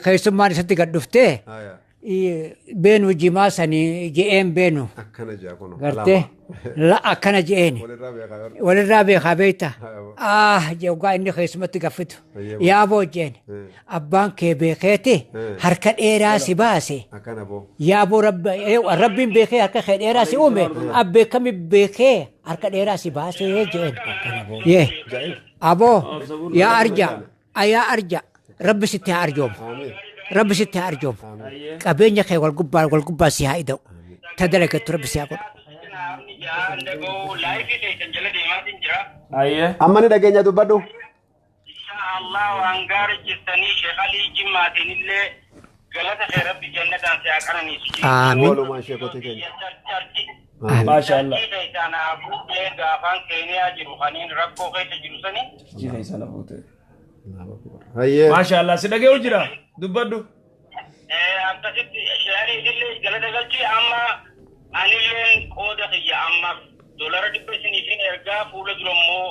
keessummaan isatti gad dhuftee beenu jimaa sanii je'een beenu Akkana jaa kun. gartee la akkana je'een walirraa beekaa beekta ah je'ugaa inni keessumatti gaffitu yaaboo je'een Abbaan kee beekeeti harka dheeraa si baase. Akkana boo. Yaaboo rabbiin beekee harka kee dheeraa si uume abbee kami beekee harka dheeraa si baase jeen. Yee. Aboo yaa arja yaa arja rabbi sitti haa arjoomu. Rabbi sitti haa arjoomu. Qabeenya kee wal gubbaa wal gubbaa si haa ida'u. Ta dalagattu rabbi si haa godhu. Amma ni dhageenya dubbadhu. Allah waan gaarii jirtanii Sheekh Alii Jimmaatiin illee galata kee Rabbi jannataan si haa qananiisu. Aamin. Walumaan sheekotii keenya. Maasha Allah. Charchii keessaa naa fuutee gaafaan Keeniyaa jiru kaniin rakkoo keessa jiru sani. Charchii keessaa na fuutee. Hayyee. Maasha Allah si dhaga'u jira dubbadhu. Akkasitti Sheekh Alii illee galata galchii amma anilleen qooda kiyya ammaaf dolara 100 isiniifin ergaa fuula dura immoo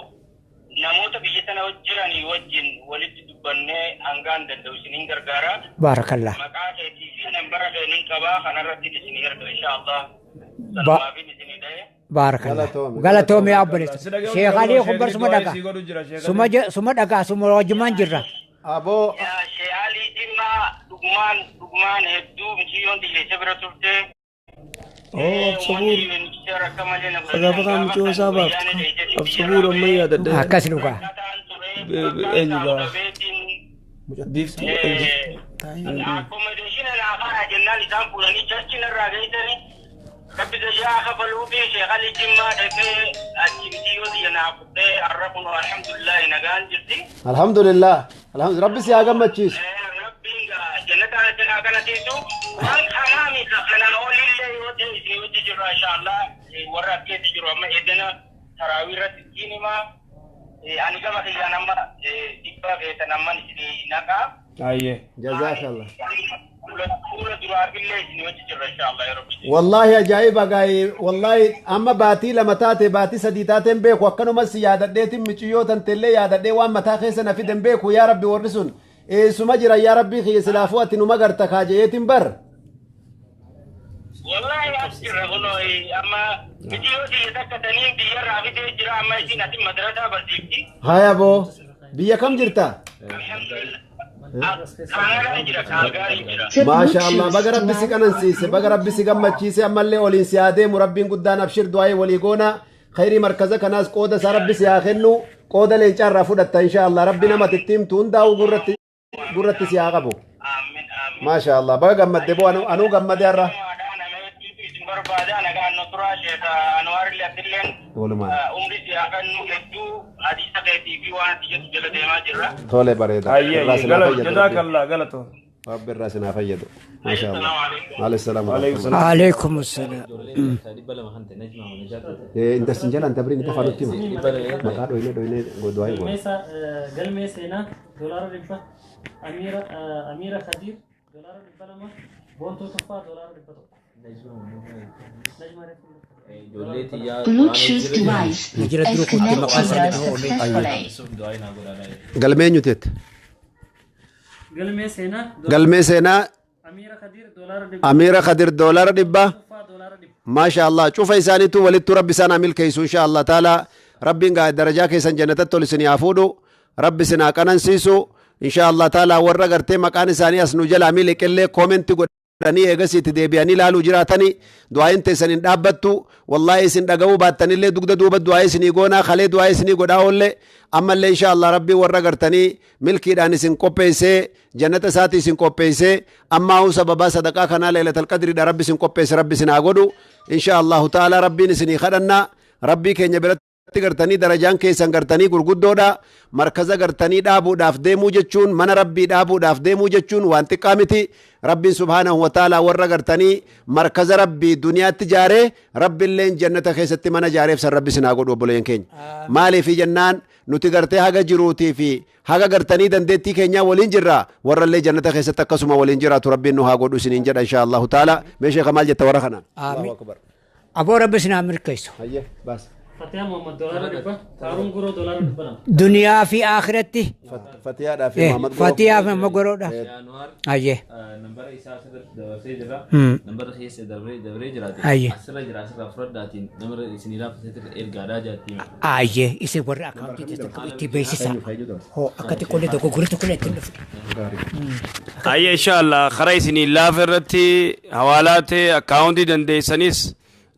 Namoota biyya sana jiranii wajjin walitti dubbannee hangaan danda'u isinin gargaara. Baarakallah. Maqaa keetii fi nambara kee nin qaba kanarrattin isinii erga inshaa Allah. Sanumaafin isinii dhahe. Baarakallah. Galatoomi. Galatoomi yaa obboleessa. Si dhaga'u Sheekh jira Alii kun sheekni bar suma du'aa dhagaa. isii godhu jira sheekh Suma Alii. suma dhagaa suma wajjumaan jirra. Aboo Yaa Sheekh Alii Jimmaa dhugumaan dhugumaan hedduu miciyyoon tiyya isa bira turte. Oo absabuur. Gaafa kaan mucoo isaa baaftu. Absabuur amma yaadadhe. Akkas dhugaa. Eenyu gaa? Biiftuu eenyu? Accommodation afaan jennaan isaan fuudhanii charchi narraa geessanii rabbi gayyaa kafaluu fi Sheekh Ali Jimmaa dhaqee achi mitiyyoo tiyya naa fudhee har'a kun alhamdulillahi nagaan jirti. Alhamdulillah. Alhamdulillah. Rabbi si haa gammachiisu. Rabbiin jannataa janaa kana teessu waan kanaa miti kanaa olillee yoo ta'e isin wajji jirra inshaallah warra as keessa jiru amma eedana taraawii irratti ittiin himaa ani gama kiyyaan amma dhibbaa keessan amman isinii naqaa. Ayyee. Jazaakallah. Fuula duraafillee isin wajji jirra inshaallah yeroo biyya. Wallaahi ajaa'iba gaa'e wallaahi amma baatii 2 taate baatii 3 taateen beeku akkanumas si yaadadheetin miciyyoo tanteellee yaadadhee waan mataa keessa na fiden beeku yaa rabbi warri sun eessuma jiran yaa rabbii kiyya silaafuu ati numa garta kaa je'eetin bar. Wallaahi as jirra kunoo amma miciyyoo tiyya takka taniin biyyarraa fidee jira amma isiin asin madrasaa barsiifti. Haya boo biyya kam jirta? Alhamdulillah. Kaanaadaa jira Kaalgaarii jira. The Maasha Allah Bluetooth baga rabbi si device qanansiise baga rabbi si gammachiise ammallee oliin si haa deemu rabbiin guddaan abshir du'aa'ii walii goona khayrii markaza kanaas qooda isaa rabbi si haa kennu qooda leencaa irraa fudhatta insha Allah rabbi nama itti himtu hundaa'uu gurratti gurratti si haa qabu Aamin aamin. Maasha Allah baga gammadde boo anuu gammade har'a Isin barbaada nagaan nu turaa Sheekh Anwaar illee atilleen walumaan umri si haa kennu hedduu hadiisa keetii fi waan ati jettu jala deemaa jirra. Tole bareeda Ayyee irraa ayyee sin haa gala fayyadu rabbiin jazaakallah galatoo. rabbi irraa sin haa fayyadu Maasha Allah Assalaamu alaikum. Alayhi salaam wa Alaykum rahmatullah salaam. Alaikum assalam. Ijoolleen 200 kan ta'e Najmaa mana jaatu. Inta sin jalaan tabriin itti afaan nutti hima 200 maqaa dhoyne dhoyne du'aa goona Galmee seenaa $100 Amiira Khadiir $200 Boontuu Tuffaa $100. Najmaa Reefu. Ijoollee xiyyaa Bluetooth device Jira is dura kutti maqaa isaanii connected dhahoo olee. successfully. Suuf du'aa naa godhaa. Galmee eenyuti jette? Galmee seenaa Galmee seenaa Amiira Khadiir $100 Amiira Khadir $100 Tuffaa $100. Maasha Allah cufa isaaniitu walittu rabbi isaan haa milkeessu insha Allah taala rabbiin gaa darajaa keessan jannatatti ol isin haa fuudhu rabbi isin haa qanansiisu insha Allah taala warra gartee maqaan isaanii as nu jalaa miliqillee koomenti godhe Godhanii eegas itti deebi'anii ilaaluu jiraatanii du'aayin teessan hin dhaabbattu. Wallaahi, isin dhaga'uu baattanillee dugda duuba du'aa isinii goonaa, kalee du'aa isinii godhaa oolle. Ammallee insha Allah Rabbii warra gartanii milkiidhaan isin qopheessee, jannata isaatii isin qopheessee, ammaa sababaa sadaqaa kanaa Leelatal Qadriidha Rabbi isin qopheesse, Rabbi isin haa godhu insha Allahu ta'ala. Rabbiin isinii kadhannaa, Rabbii keenya biratti gartanii darajaan keessan gartanii gurguddoodha. Markaza gartanii dhaabuudhaaf deemuu jechuun, mana Rabbii dhaabuudhaaf deemuu jechuun waan xiqqaa miti. Rabbiin subhaanahu wa ta'ala warra gartanii markaza Rabbii duniyaatti jaaree, Rabbiilleen jannata keessatti mana jaareef san Rabbi sinaa godhu. Obboleeyyan keenya, maaliif jennaan, nuti gartee haga jiruutii fi haga gartanii dandeettii keenyaa waliin jirra. Warrallee jannata keessatti akkasuma waliin jiraatu Rabbiin nu haa godhu isiniin jedha insha Allahu ta'ala. Meeshee maal jetta warra kanaan? Amiin. Aboo, Rabbi isin haa milkeessu. Hayyee, baas. Fatiyaa Muhammad $100, Taaruun Guroo $200. Duniyaa fi akhiratti. Fatiyaadhaa fi Muhammad Guroo. Fatiyaa fi Muhammad Goroodha. Hayyee. Nambara isaa asirratti dabarsee jira. Nambara keessa dabree dabree jiraate. Asirra jira, asirraa fudhadhaatiin namara isinii laafateetti ergaadhaa jaatti. Ayyee, isin warra akaawuntii teessan itti beeksisa. Hoo akka xiqqoolee dogoggorri tokko ittiin dhufne. Ayya, inshallah karaa isinii laafa irratti hawaalaa ta'e, akkaawuntii dandeessanis,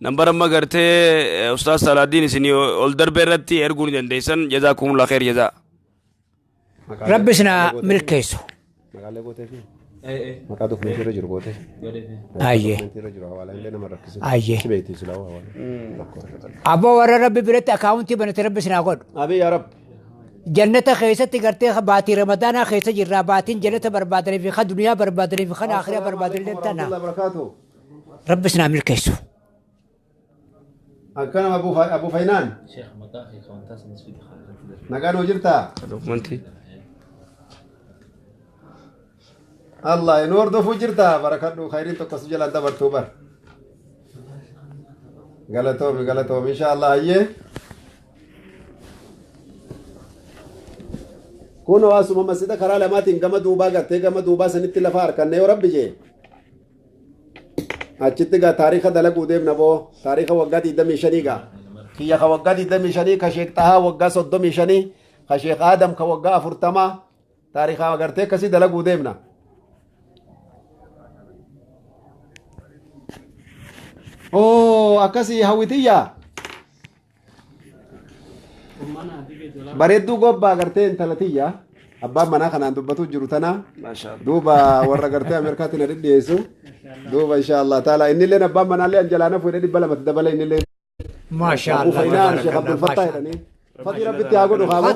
nambara amma gartee Ustaaz Salaadiin isinii ol darbe irratti erguu ni dandeessan. Jazaakumullah khair jazaa. Rabbi isin haa milkeessu. Maqaalee gootee fi maqaa dokumentii irra jiru gootee. Ayyee. Dokumentii irra jiru hawaalaa illee nama rakkise. Ayyee. Si beekti silaa hawaalaa. Aboo, warra Rabbi biratti akaawuntii banate Rabbi isin haa godhu. Abii yaa Rabbi. Jannata keessatti gartee baatii Ramadaanaa keessa jirra. Baatiin jannata barbaadanii fi kan duniyaa barbaadanii fi kan akhiraa barbaadanii tana. Barakaatu. Rabbi isin haa milkeessu. Akkanama Abu Faynaan. Sheekh, maqaa fi kawantaa sanis fidi. Nagaan hoo jirtaa? Dokumentii. Allah nu hordofuu jirta, barakadhu. Khayriin tokko si jalaan dabartuu bar. Galatoomi, galatoomi, insha Allah. Hayyee. Kun hawaasuma masjida karaa lamaatiin gama duubaa gartee gama duubaa sanitti lafa harkanne yoo Rabbi jee. Achitti gaa taariika dalaguu deemna boo, taariika waggaa 25 gaa. Kiyya ka waggaa 25, ka Sheek Xahaa waggaa 35, ka Sheek Aadam ka waggaa 40, taariika gartee akkasii dalaguu deemna. Oo, akkasii hawwitiyyaa. Bareedduu gobbaa gartee intala tiyya. Abbaan manaa kanaan dubbatu jiru tana. Duuba warra gartee Ameerikaatti na dhidhiyeessu. Duuba insha Allah taala innilleen abbaan manaallee anjalaana fuudhee 200tti dabale innilleen. Maasha Abu Allah. Faynaan Sheekh Abdul Fattah jedhanii. Fatii Rabbitti haa godhu haa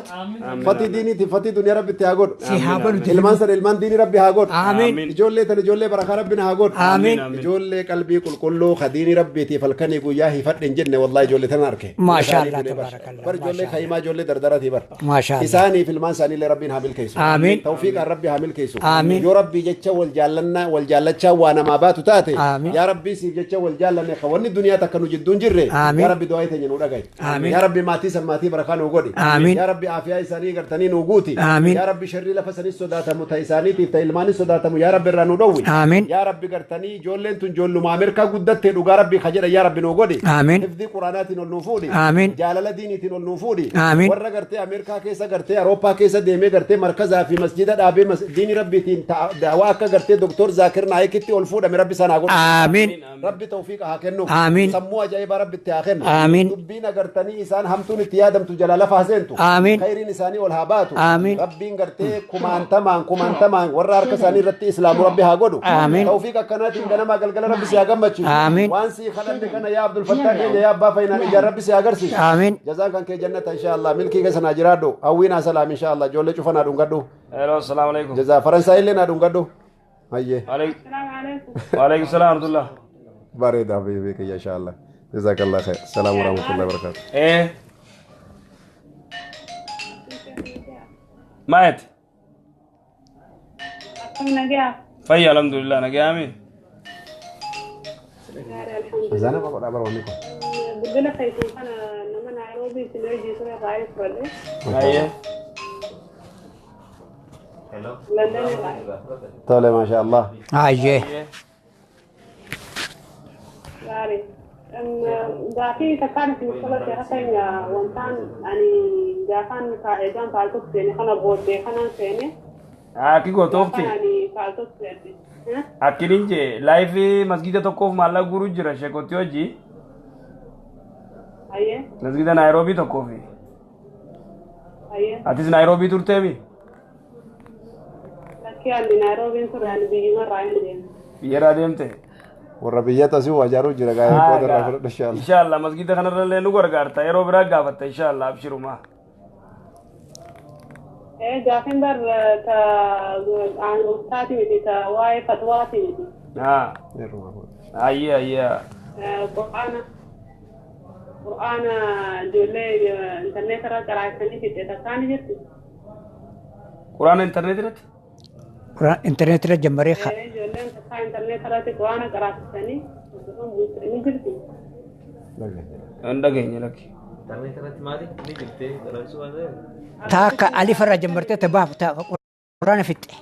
Fatii diiniiti, fatii duniyaa Rabbitti haa godhu. Si haa banu. Ilmaan sana ilmaan diinii Rabbi haa godhu. Amiin. Ijoollee tan ijoollee barakaa Rabbiin haa godhu. Amiin. Ijoollee qalbii qulqulluu ka diinii Rabbiitiif halkanii guyyaa hifadhe hin jenne, wallahi ijoollee tana arke. Maasha Allah, Isaanii tabaarakallah. bar ijoollee kaayimaa, ijoollee dardaratii bar. Maasha Allah. Isaaniif ilmaan isaaniillee Rabbiin haa milkeessu. Amiin. Tawfiiqaan Rabbi haa milkeessu. Amiin. Yoo Rabbii jecha wal jaallannaa, wal jaallachaa waa namaa baatu taate. Amiin. Yaa Rabbii, siif jecha wal jaallanne ka wanni duniyaa takka nu jidduun jirre. Amiin. Yaa Rabbi, du'aa teenya nu dhagaye. Amiin. Yaa Rabbi, maatii san maatii barakaa nuu godhi. Amiin. Yaa Rabbi, aafiyaa isaanii gartanii nuu guuti. Amiin. Yaa Rabbi, sharrii lafa sanis sodaatamu, ta isaaniitiif ta ilmaanis sodaatamu, yaa Rabbi irraa nu dhowwi. Amiin. Yaa Rabbi, gartanii ijoolleen tun ijoolluma Ameerikaa guddatte dhugaa Rabbi ka jedha yaa Rabbi nuu godhi. Amiin. Hifdii Quraanaatiin ol nuu fuudhi. Amiin. Jaalala diiniitiin ol nuu fuudhi. Amiin. Warra gartee Ameerikaa keessa gartee Awurooppaa keessa deemee gartee markazaa fi masjida dhaabee diinii Rabbiitiin daawaa akka gartee Doktor Zaakir Naayikitti ol fuudhame Rabbi sanaa godhu. Amiin. Rabbi tawfiiqa haa kennu. Amiin. Sammuu ajaa'ibaa Rabbi itti haa kennu. Amiin. Dubbiin agartanii isaan hamtuun itti yaadamtu jala lafa haa seentu. Amiin. Khayriin isaanii ol haa baatu. Amiin. Rabbiin gartee kumaantamaan kumaantamaan warra harka isaanii irratti islaamu Rabbi haa godhu. Amiin. Tawfiiqa akkanaatiin ganamaa galgala Rabbi si haa gammachiisu. Amiin. Waan sii kadhanne kana yaa Abdul Fattah keenya, yaa Abbaa Fayyinaan ijaan Rabbi si haa agarsiisu. Amiin. Jazaan kan kee jannata insha Allah. Milkii keessa naa jiraadhu. Hawwiin haa salaam insha Allah. Ijoollee cufa naa dhungadhu. Hello, assalamu alaikum. Jazaa Faransaay illee naa dhungadhu. Hayyee. Waalaikum salaam warahmatullah. Bareeda habibi kiyya insha Allah. Jazakallah khair. Salaamu warahmatullahi wabarakatuh. Eh. Maayet. Akkam nagaa? Fayya, alhamdulillah, nagaami. Azana ma godhaa bara wanni kun. Bilbila keessan kana nama Naayiroobii isin hojii ture irraa fudhadhe. Hayyee. London irraa. Tole, maasha Allah. Ayyee. Gaarii. Gaafii takkaan isin qabate hakeenya wantaan ani gaafaan eegaan faaltuuf seene kana booddee kanaan seene. Akki gootoofti. Kanani faaltotti erge. Akkinin jee laayifii masgida tokkoof maallaqa guuruu jira sheekotti hojii. Ayyee. Masgida Naayiroobii tokkoofi. Ayyee. Atis Naayiroobii turteemi? Lakkii ani Naayiroobiin ture ani biyyumarraa hin deemu. Biyyarraa deemte? Warra biyyata asii waa ijaaruu jira gaa'ee qooda irraa fudhadha inshallah. Inshallah masgida kanarrallee nu gargaarta yeroo biraa gaafatta inshallah abshiruma. Gaafin bar ta taati miti ta waa'ee fatwaati miti. Haa. Ayyee ayyee. Qur'aana qur'aana ijoollee intarneet irra qaraasanii fixxe takkaani jirti. Qur'aana intarneet irratti? Quraan intarneet irra jammaree Ijoolleen takkaa intarneet irratti qur'aana qaraasisanii ni jirti. Hin dhageenye lakki. Intarneet irratti maali? Ni jirti qaraasuu waan ta'eef. Taakka alif irraa jammartee ta baaf ta quraana fixxe.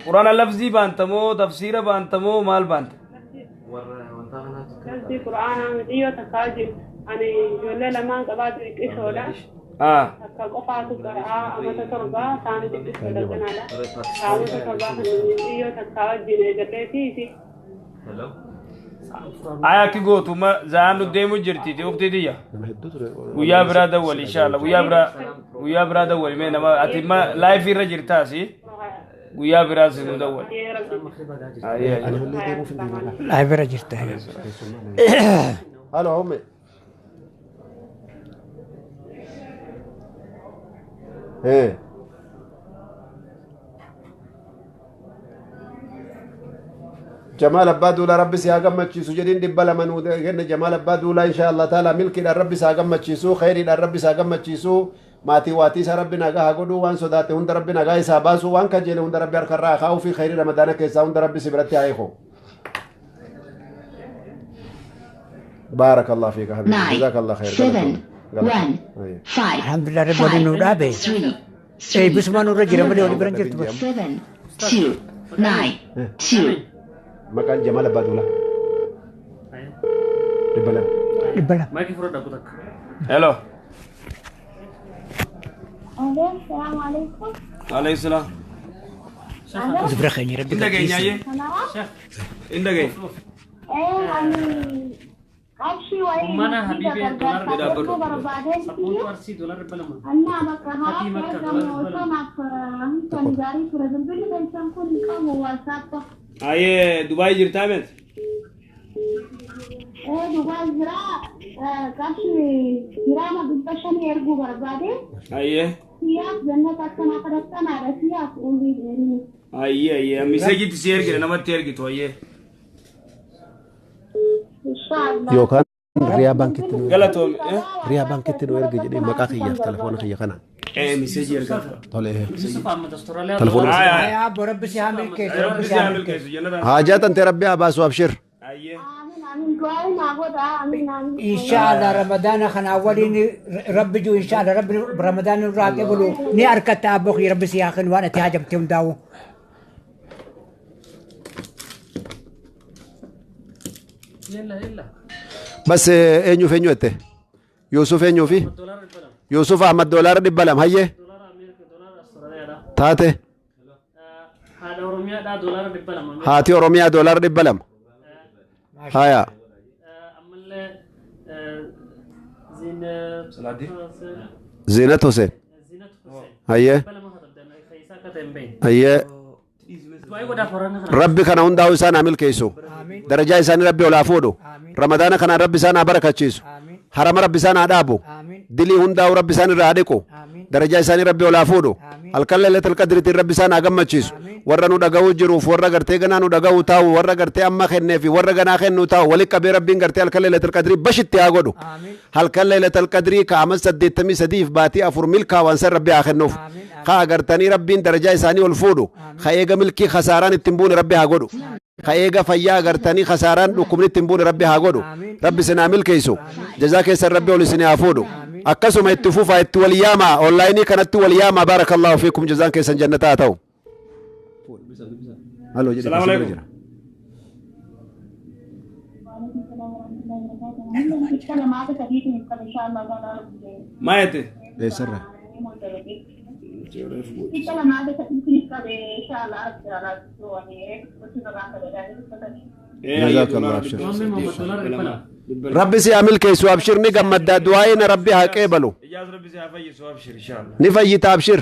Quraana lafzii baanta moo tafsiira baanta moo maal baanta? Warra wanta kanaatu Lafzii qur'aanaa mitiyyoo takkaa jiru. Ani ijoollee lamaan qabaa xixiqqishoodha. Takka qofaatu qara'aa amata torbaa isaan xixiqqishoodha kanaadha. Amata torbaa kan mitiyyoo takkaa wajjin eegalleetii isi. Hello. Ay akki gootu ma za'aan nu deemu jirti uqtii tiyya. Guyyaa biraa dawwali inshallah guyyaa biraa dawwali mee nama ati ma laayifii irra jirtaasi guyyaa biraa si nu dawwali. Laayifii irra jirta. Halo umme. Eh. Jamaal Abbaa Duulaa Rabbi si haa gammachiisu jedhiin 200 nuu kenne. Jamaal Abbaa Duulaa insha Allah taala milkiidhaan Rabbi si haa gammachiisu, khayriidhaan Rabbi si haa gammachiisu, maatii waatii isaa Rabbi nagaa haa godhu, waan sodaate hunda Rabbi nagaa isaa baasu, waan kajeele hunda Rabbi harkarraa haa kaa'uu fi khayrii Ramadaana keessaa hunda Rabbi si biratti haa eegu. بارك الله فيك يا حبيبي. 9, جزاك الله خير. 7, 1, 5, Alhamdulillah Rabbi waliin nu dhaabe. 3, 3, Eebbisumaan nurra jira malee walii biran jirtu. 7, 2, 9, 2. Maqaan Jamaal Abbaa Duulaa 200. 200. Maayikii fudhadhaa kutakka. Hello. Alo, salaamu alaikum. Alayhi salaam. Dubra keenya Rabbi Hin dhageenya ayyee. Hin dhageenya. Ani qarshii wayii Ummana masjida Habiibee doolaara gargaarsa 200. erguu barbaadeen Sabboontuu Arsii doolaara 200. Annaa bakka Hatii haraatti Makka argamu doolaara osoo 200. naaf kan gaarii ture bilbilli keessan kun hin qabu WhatsApp. Ayyee Dubaay jirtaa miti? Dubaay jira qarshii giraama 500 erguu barbaade. Ayyee. Siyaaf jannata akkanaa kadhattanaadha siyaaf umrii dheerii. Ayyee ayyee miseejitti si ergine namatti ergitu ayyee. Inshaallah. Yookaan Riyaa baankitti nu Galatoome. Riyaa baankitti nu erge jedhee maqaa kiyyaaf telefoona kiyya kanaan. Miseejii ergaa. Tole. Yusuf Ahmad Austraaliyaa Telefoona. doolaara. Abbo Rabbi si haa milkeessu. Rabbi si haa milkeessu jannata. Haajaa tantee Rabbi haa baasu abshir. Ayyee. Amiin amiin du'aa naa godha amiin amiin. Inshallah Ramadaana kana waliin Rabbi jiru inshallah Rabbi Ramadaana nurraa qabalu ni harkatta abbo kiyya Rabbi si haa kennu waan ati haajamte hundaa'u. Yalla yalla. Bas eenyuuf eenyu jette? Yuusuf eenyuufi? Doolaara 200. Yuusuf Ahmad doolaara 200 hayyee Doolaara Ameerika doolaara Austraaliyaadha. taate. Haadha Oromiyaadhaa doolaara 200. Haati Oromiyaa doolaara 200. Haya. Ammallee Zin Salaadii. Zinat Hussein. Zinat Hussein. Hayyee. 200 katabdan keessaa akka ta'e hin beekne. Hayyee. Du'aa godhaaf warra kana. Rabbi kana hundaa'u isaan haa milkeessu. Darajaa isaanii Rabbi ol haa fuudhu. Ramadaana kanaan Rabbi isaan haa barakachiisu. Harama Rabbi isaan haa dhaabu. Dilii hundaa'u Rabbi isaan irraa haa dhiqu. Darajaa isaanii Rabbi ol haa fuudhu. Halkan Lailatul Qadriitiin Rabbi isaan haa gammachiisu. Warra nu dhaga'uu jiruuf warra gartee ganaa nu dhaga'uu taa'u warra gartee amma kennee fi warra ganaa kennuu taa'u walitti qabee Rabbiin gartee halkan Lailatul Qadrii bashitti haa godhu. Halkan Lailatul Qadrii kaa'aman 83f baatii 4 milkaa'an san Rabbi haa kennuuf. Kaa agartanii Rabbiin darajaa isaanii ol fuudhu. Ka eega milkii khasaaraan ittiin buune Rabbi haa godhu. Ka eega fayyaa agartanii khasaaraan dhukkubni ittiin buune Rabbi haa godhu. Rabbi isin haa milkeessu. Jazaa keessan Rabbi ol isin haa fuudhu. Akkasuma itti fufaa itti wal yaamaa onlaayinii kanatti wal yaamaa barakallahu fiikum jazaan keessan jannataa haa ta'u. Halo jedhe Salaamu keessa alaikum. jira. Maa jette? Eessarra? Jazakallah abshir. Rabbi si haa milkeessu abshir ni gammaddaa du'aa'ina rabbi haa qeebalu. Ijaaz rabbi si haa fayyisu abshir inshallah. Ni fayyita abshir.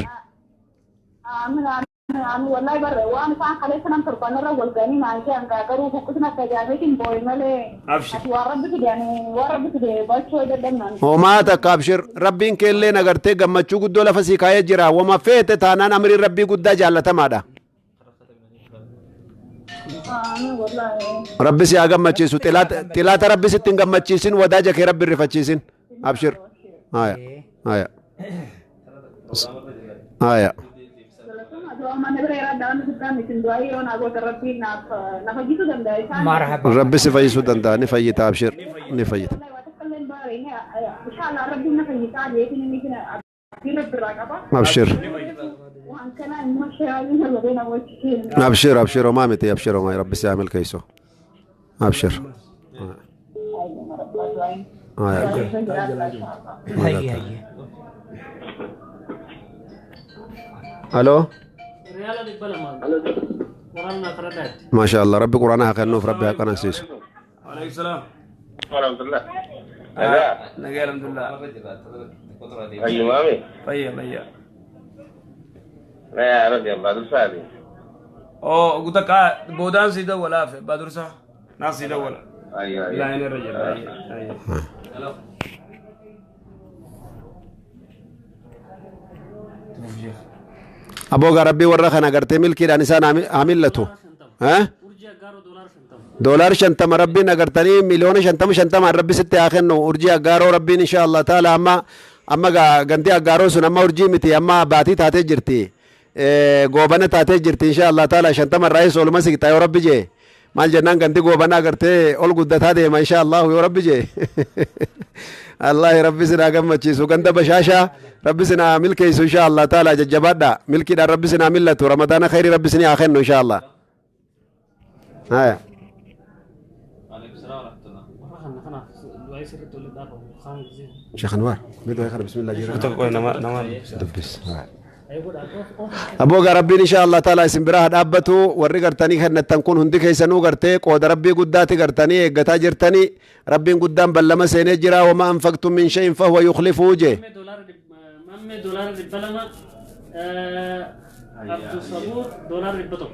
Wallahi barre waan isaan kaleessa nam torbanarra wal ga'anii naan jedhan garuu huqqisna akka jaabeetiin boo'e malee. Abshir. Ati waan rabbi fide ani waan rabbi fide bachuu dadhabnaan. Homaa takka abshir rabbiin keellee nagartee gammachuu guddoo lafa sii kaayee jira wama feete taanaan amriin rabbii guddaa jaallatamaadha. Rabbi si haa gammachiisu xilaata rabbi sitti hin gammachiisin wadaaja kee rabbi hin rifachiisin abshir. Haya haya haya. Marhaba. Rabbi si fayyisuu danda'a ni fayyita abshir ni fayyita. Abshir. Abshir abshir homaa miti abshir homaa rabbi si haa milkeessu. Abshir. Haya. Hayya hayya. Aloo. Riyaala 200. Quraana karadhaatti. Maasha Allah rabbi quraana haa kennuuf rabbi haa qanansiisu. Alaykum salaam. Alhamdulillah. Nagaa alhamdulillah. Ayyo maami. Fayya fayya. Naa rabbi abbaa dursaati. Oo guta kaa boodaan sii dawwalaafe abbaa dursaa. Naa sii dawwala. Ayyo ayyo. Laayinii irra jira. Ayyo. Aboogaa rabbii warra kana gartee milkiidhaan isaan haa millatu. Doolaar 50 rabbiin agartanii miliyoona 50 50 rabbi sitti haa kennu urjii aggaaroo rabbiin insha Allah taala amma amma gantii aggaaroo sun amma urjii miti amma baatii taatee jirti. Goobana taatee jirti insha Allah taala 50 irraayis oluma siqxa yoo rabbi jee. Maal jennaan gantii goobana agartee ol guddataa deema insha Allah yoo rabbi jee. Allah rabbi sinaa gammachiisu ganda bashaashaa rabbi sinaa milkeessu insha Allah taala jajjabaadha milkiidhaan rabbi sinaa millatu ramadaana khayrii rabbi sinii haa kennu insha Allah. Haya. Sheekh Anwar, midoo kana bismillah jira. Dubbis. Aboogaa rabbiin insha Allah taala isin biraa haa dhaabbatu warri gartanii kennattan kun hundi keessanuu gartee qooda rabbii guddaati gartanii eeggataa jirtanii rabbiin guddaan ballama seenee jira wama anfaqtum min shay'in fahuwa yukhlifuhu jee. Mammee doolaara 200 Abdusabuur doolaara 100.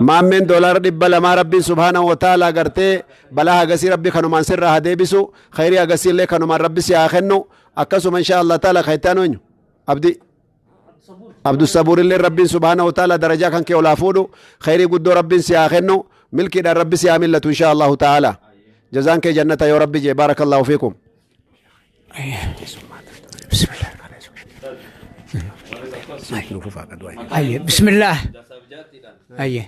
Maammeen doolaara 200 rabbiin subhaanahu wa ta'ala gartee balaa hagasii rabbi kanumaan sirraa haa deebisu khayrii hagasii illee kanumaan rabbi si haa kennu akkasuma insha Allah taala kayitaan eenyu abdi Abdusabuur illee rabbiin subhaanahu wa ta'ala darajaa kan kee olaa fuudhu khayrii guddoo rabbiin si haa kennu milkiidhaan rabbi si haa millatu insha Allahu ta'ala jazaan kee jannata yoo rabbi jee baarakallahu fiikum. Ayye bismillah. Ayye.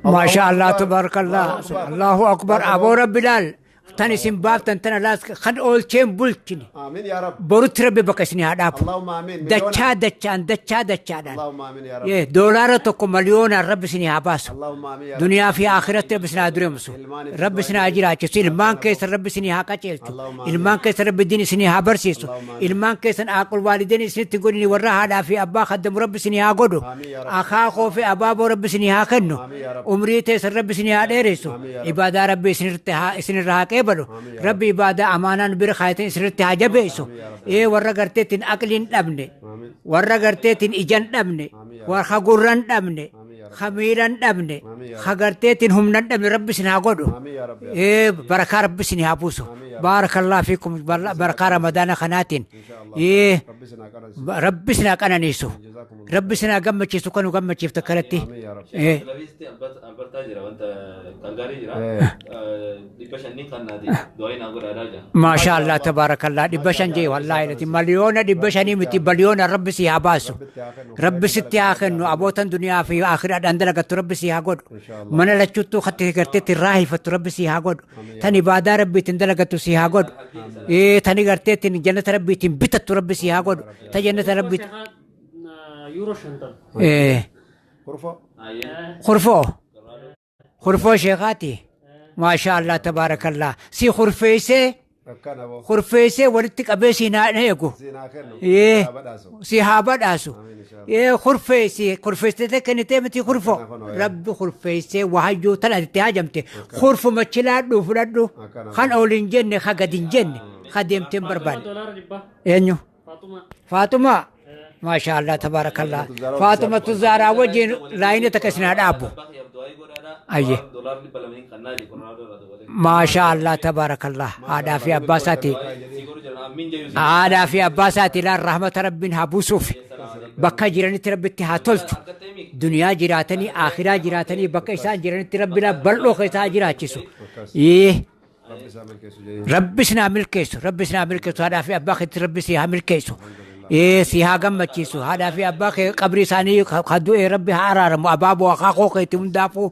ما شاء الله تبارك الله الله أكبر أبو رب بلال تاني سين باب تنا لاس خن أول شيء بولتني آمين يا رب بروت ربي بكسني هذا اللهم آمين دتشا دتشان دتشا دتشان اللهم آمين يا رب إيه دولار تكو مليون الرب سني هباس اللهم آمين يا رب دنيا في آخرة رب سنا درمسو رب سنا أجرا چسي المان كيس رب سني هاكا چيلتو المان كيس رب الدين سني هابرسيسو المان كيس أقول والدين سني تقولني ورا هذا في أبا خدم رب سني هاقودو أخا خوف أبا رب سني هاكنو عمري تيس رب سني هاديرسو عبادة رب سنرتها سنرها كيبلو ربي عبادة أمانة برخايتين سنرتها جبيسو إيه ورا قرتين أكلين أبني ورا قرتين إجن أبني ورا قرن أبني خميرا أبني خقرتين هم ندم رب سنها قدو إيه بركة رب سنها بوسو بارك الله فيكم بركة رمضان خناتين إيه رب سنها كان نيسو رب سنها قمتشي سكن وقمتشي افتكرتي إيه ما شاء الله تبارك الله دبشن جي والله التي مليون دبشن متي بليون رب سيها باسو رب ستي آخر أبوتن دنيا في آخر عندنا قد رب سيها قد من لا تشتو خط قرتي الراهي فترب سيها قد تاني بعد ربي تندل قد سيها قد إيه تاني قرتي تن جنة ربي تنبتت رب سيها قد تجنة ربي يورو شنطة إيه خرفو خرفو شيخاتي ما شاء الله تبارك الله سي خرفيسي Akkana boo. Kurfeessee walitti qabee siin haa eegu. Siin haa kennu. Yee. Haa badhaasu. Si haa badhaasu. Amiin inshallah. Yee kurfeessi kurfeessitee kennitee miti kurfo. Akkana kunoo, ee. Rabbi kurfeessee wahayyuu tan ati itti haajamte. Kurfuma chilaadhu fudhadhu. Akkana Kan ol hin jenne ka gad hin jenne ka deemtee hin barbaanne. Doolaara dhibba. Eenyu? Faaxumaa. Faaxumaa. Maasha Allah tabaarakallah. Faaxumatu Zaaraa wajjin laayina takka isin haa dhaabbu. Ayye. Doolaarri 200 kannaa jedhu Ronaaldo irraa dabalee. Maasha Allah tabaarakallah. Haadhaa fi abbaa isaati. Sii godhu jiran ammiin jedhu. Haadhaa fi abbaa isaati ilaan rahmata rabbiin haa buusuuf. Bakka jiranitti rabbitti haa tolchu. Duniyaa jiraatanii akhiraa jiraatanii bakka isaan jiranitti rabbi laa bal'oo keessa haa jiraachisu. Yee. Rabbi isaa milkeessu jedhee. Rabbi isin haa milkeessu. Rabbi isin haa milkeessu. Haadhaa fi abbaa keetti rabbi si haa milkeessu. Ee si haa gammachiisu. Haadhaa fi abbaa kee qabrii isaanii ka du'e rabbi haa araaramu. Abaaboo akaakoo keetti hundaafuu.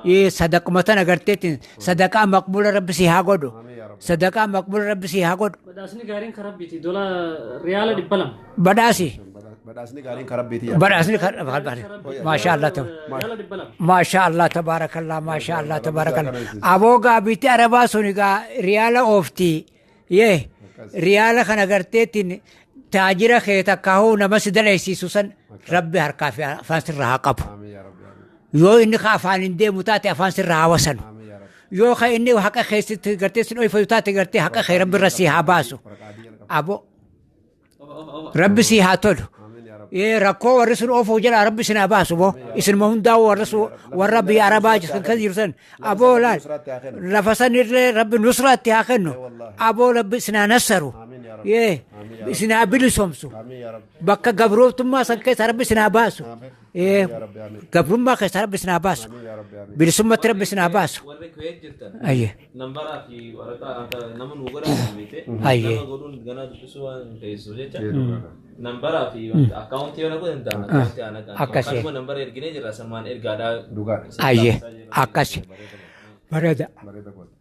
Ee sadaquma tana garteetiin sadaqaa maqbuula rabbi si haa godhu. Sadaqaa maqbuula rabbi si haa godhu. Badhaasni gaariin kan rabbiiti. Doolaara riyaala 200. Badhaasi. Badhaasni gaariin kan rabbiiti yaa. Badhaasni kan maasha Allah ta'u. Riyaala 200. Maasha Allah tabaarakallah maasha Allah tabaarakallah. Aboo gaabiitti arabaa sun egaa riyaala oofti. Yee riyaala kana garteetiin taajira kee takkaahuu nama si dalaysiisu san rabbi harkaa fi afaan sirra haa qabu. Amiin yaa rabbi. Amiin. Yoo inni ka afaan hin deemu taate afaan sirra haa wasanu. Amiin yaa rabbi. Yoo ka inni haqa keessatti gartee sin oifatu taate gartee haqa kee rabbi irra si haa baasu. Waraqaa adii jala qaba. Aboo rabbi si haa tolu. Amiin yaa rabbi. Ee rakkoo warri sun oofuu jala rabbi isin haa baasu boo isinuma hundaa warra sun warra biyya arabaa kan kan jiru san aboo laal lafa san illee rabbi nusraatti haa kennu aboo rabbi isin haa nassaru Amiin yaa rabbi. yee isin haa bilisoomsu Amiin yaa rabbi. bakka gabrooftummaa san keessa rabbi isin haa baasu ee Yaa rabbi amiin. gabrummaa keessa rabbi isin haa baasu Amiin yaa rabbi amiin. bilisummatti rabbi isin haa baasu Warri Kuwait jirtan. ayye Nambaraa fi waraqaa nama nu godhan beekte. Ayyee. Nama godhuun ganaa dubbisuu waan feesisu jecha. Nambaraa fi akkaawuntii yoo naquu danda'an akkaawuntii ana kan. Akkasii. Akkasuma nambara erginee jirra samaan ergaadhaa. Dhugaadha. ayye akkasi bareeda Bareeda goote.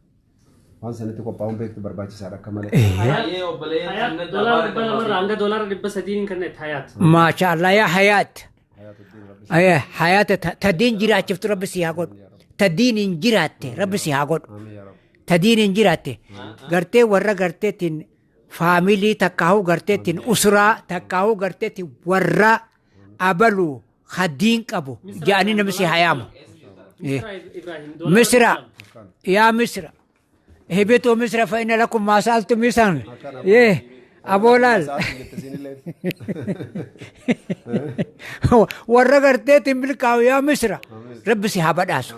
Waan sanitti qophaa'uun beektu barbaachisaadha akka malee. Baay'ee obboleeyyan Hayaat kan doolaara 200 irraa hanga doolaara 300 kan itti hayaat. maasha Allah yaa hayaat Ayye, hayaata ta diin jiraachiftu rabbi si haa godhu ta diin hin jiraatte rabbi si haa godhu Amiin yaa rabbi. ta diin hin jiraatte gartee warra garteetiin faamilii takkaahuu garteetiin usuraa takkaahuu garteetiin warra abaluu ka diin qabu jedhanii namni si haa yaamu. Misra Ibrahim. Doolaara Misra 200. yaa Misra ihbituu Misra fa inna lakum maa sa'altum isaan yee aboolaal. Sa'aatiin jette siinillee. Warra garteetiin milkaa'u yaa Misra rabbi si haa badhaasu.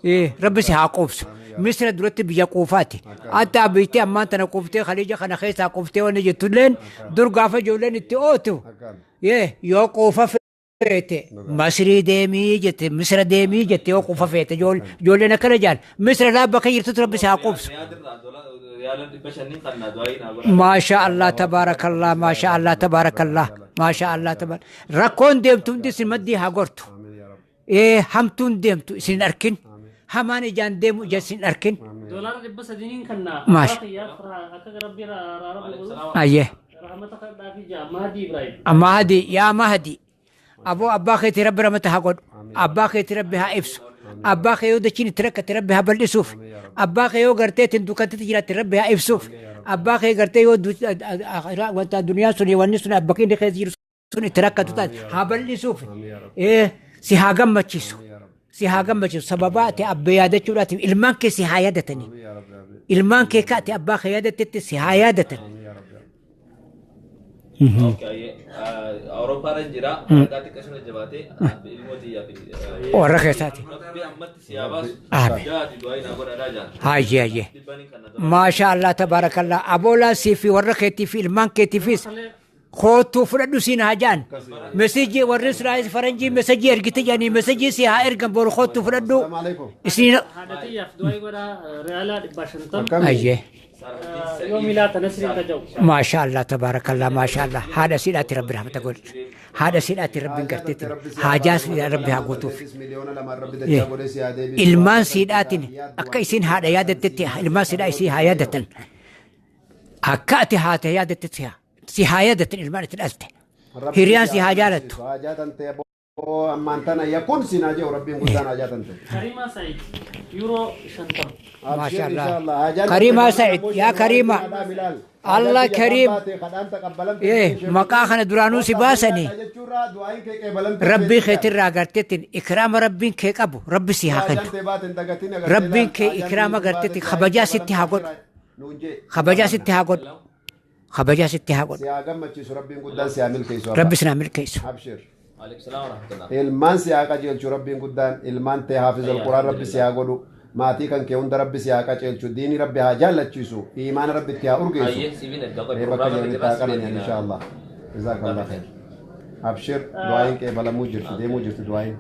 Ee, rabbi si haa quubsu. Misra duratti biyya quufaati. Hatta biitti ammaan tana quuftee khaliija kana keessaa quuftee wanni jettulleen dur gaafa ijoolleen itti ootu. Akkaan. Yee yoo quufa feete Masrii deemii jette Misra deemii jette yoo quufa feete ijoolleen akkana jaan Misra laa bakka jirtutti rabbi si haa quubsu. Riyaala 500 kannaa du'aa naa godha. Maasha Allah tabaarakallah maasha Allah tabaarakallah maasha Allah tabaar rakkoon deemtu hundi isin maddii haa gortu. Amiin yaa rabbi. Ee hamtuun deemtu isin hin arkin hamaan ijaan deemu ija isin hin arkin. Doolaara 300 kannaa. Maasha. Abbaa kiyyaaf akka rabbi rabbi godhu. Ayyee. Rahmata kadhaa fi ja'a Mahdi Ibrahim. Mahdi yaa Mahdi aboo abbaa keetii rabbi ramata haa godhu abbaa keetii rabbi haa ibsu abbaa kee yoo dachiin itti rakkate rabbi haa bal'isuuf abbaa kee yoo gartee ittiin dukkantitti jiraatte rabbi haa ibsuuf abbaa kee gartee yoo wanta duniyaan sun wanni sun abba kee keessa jiru sun itti rakkatu taate haa bal'isuuf ee si haa gammachiisu si haa gammachiisu sababaa ati abbaa yaadachuudhaatiif ilmaan kee si haa yaadatanii Amiin yaa rabbi amiin. ilmaan kee ka ati abbaa kee yaadatetti si haa yaadatan. Amiin yaa rabbi amiin. Okay, Awurooppaa irra jira. Waraqaa xiqqaa sana jabaatee ilmoo xiyyaa fi. Warra keessaati. Rabbi ammatti si haa baasu. Amiin. Jaati du'aa naa godhaadhaa jaan. Hayyee hayyee. Dhibbaniin kan na Maasha Allah tabaarakallah aboolaa sii fi warra keetii fi ilmaan keetiifis kootuu fudhadhu siin haa jaan. Mesejii warri Israa'el faranjii mesejii ergite jedhanii mesejii si haa ergan boru kootuu fudhadhu. Salaamu alaikum. Isin Haadha xiyyaaf du'aa godhaa riyaala 500. Akkami? ayyee. Yoo milaata Nasriin taja'u. Maasha Allah tabaarakallah maasha Allah haadha siidhaatti rabbi rahmata godhu. Haadha siidhaatti rabbiin garteetti haajaa siidhaa rabbi haa guutuuf. Miliyoona lamaan rabbi dachaa godhee si haa deebisu. Ilmaan siidhaatiin akka isin haadha yaadattetti ilmaan siidhaa isii haa yaadatan. Akka ati haata yaadattetti si haa yaadatan ilmaan itti dhalte. Rabbi Hiriyaan si haa jaalattu. Haajaa tante boo ammaan tana yakun siin haa jedhu rabbiin guddaan haajaa tante. Karimaa Said. Yuuroo 50. ما شاء الله كريمة سعيد يا كريمة الله كريم إيه مقا خنا درانو سباسني ربي خيتر راغرتتين إكرام ربي كي قبو ربي سي هاكن ربي كي إكرام غرتتي خبجا ستي هاغود خبجا ستي هاغود خبجا ستي هاغود Si haa gammachiisu rabbiin guddaan si haa milkeessu. ربي سنا ملكيسو Abshir. Waalaikum salaam warahmatullah. Ilmaan si haa qajeelchu rabbiin guddaan ilmaan tee haafiz alquraan rabbi si haa godhu maatii kan kee hunda rabbi si haa qajeelchu diinii rabbi haa jaallachiisu iimaana rabbi itti haa urgeessu. Ayyee sibiin ergaa Ee bakka jiranitti haa qanani'an insha Allah. Jazaakallah khair. Abshir du'aayin qeebalamuu jirti deemuu jirti du'aayin.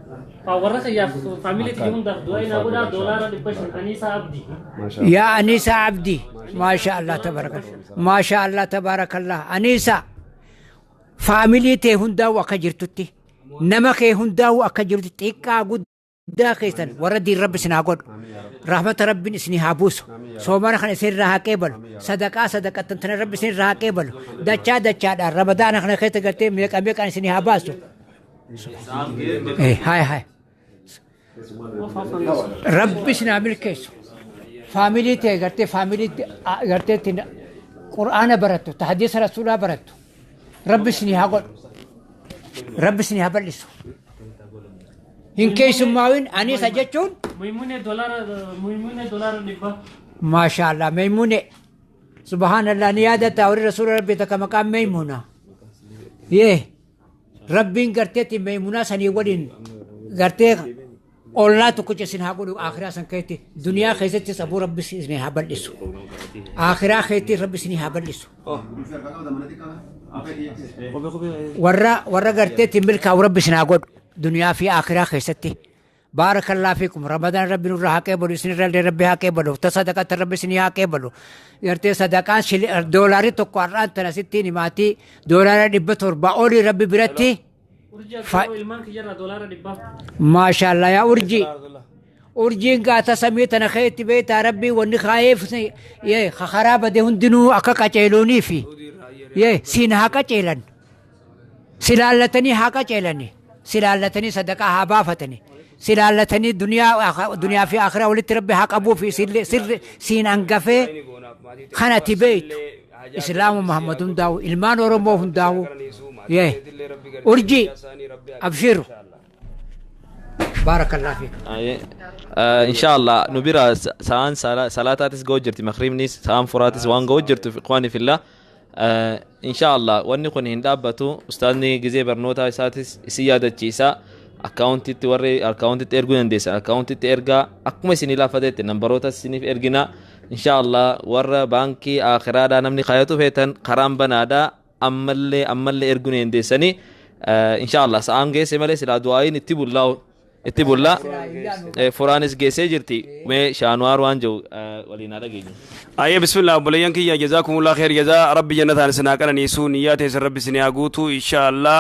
Warra kiyyaaf faamilii tiyya hundaaf du'aa inaa godhaa doolaara 500 Aniisaa Abdii. يا أنيسة عبدي ما شاء الله تبارك الله ما شاء الله تبارك الله أنيسة فاميلي تي هندا وكجرتتي نما كي هندا وكجرتتي إكا قد خيسن وردي رب سنا قد رحمة ربي سني هابوس سومر خن سير رها كيبل صدقة صدقة تنتن رب سن رها كيبل دچا دچا رمضان خن خيت قرتي ميك أميك أن سني هاباسو إيه هاي هاي رب سنا ملكيسو فاميلي تي غرتي فاميلي غرتي تين قرآن برتو تحديث رسول برتو رب سني هاقول رب سني هبلسو إن كيس ماوين أنيس أجتون Maimuunee doolaara 100. ما شاء الله ميمونة سبحان الله نيادة تاوري رسول ربي تك مقام ميمونة يه ربين غرتي تي ميمونة سني ولين غرتي الله تو كچ سن هاقول آخرة سن كيتي دنيا خيزت سبو ربي سني هبلسو آخرة خيتي ربي سني هبلسو ورا ورا غرتي ملك ورب سنا قد دنيا في آخرة خيستي بارك الله فيكم رمضان ربي نور حكي بلو سن ربي ربي حكي بلو تصدقة ربي سني حكي بلو يرتي صدقة شل دولاري تو قرآن تنا ستين ماتي دولار دبت أربعة ربي برتي Urjii Abdoo ilmaan kiyyarraa doolaara 100. ما شاء الله يا أرجي أرجي قاتا سميت أنا خيت بيت ربي وني خايف يه خرابة ده هندنو أكا كاتشيلوني في يه سين هاكا تشيلن سلالتني هاكا تشيلني سلالتني صدقة هابافتني سلالتني دنيا دنيا في آخرة ولت ربي حق أبو في سر سر سين أنقفة خانة بيت إسلام محمد داو إلمان ورموه داو يه أرجي أبشروا بارك الله فيك. إن شاء الله نبرا سان صلاتاتس جوجرتي مخريمنيس سان فراتس وان جوجرتي في إخواني في الله. إن شاء الله واني كون هندابتو أستاذني جزي برنوتا ساتس سيادة تشيسا أكاونتي توري أكاونتي ترجو نديس أكاونتي ترجع أكما سني لا فدت نمبروتا سني في إرجنا إن شاء الله ور بانكي آخرا دا نمني خياتو فيتن خرام بنادا أملي أملي إرجو نديسني. إن شاء الله سان جيس ملي سلا دعائي نتبو الله اتبو الله فرانس جيسي جرتي مي شانوار وانجو ولينا رجيني. أيه بسم الله بليان كي جزاكم الله خير جزاء ربي جنة سنا كان نيسو نيات ربي سنياغوتو إن شاء الله.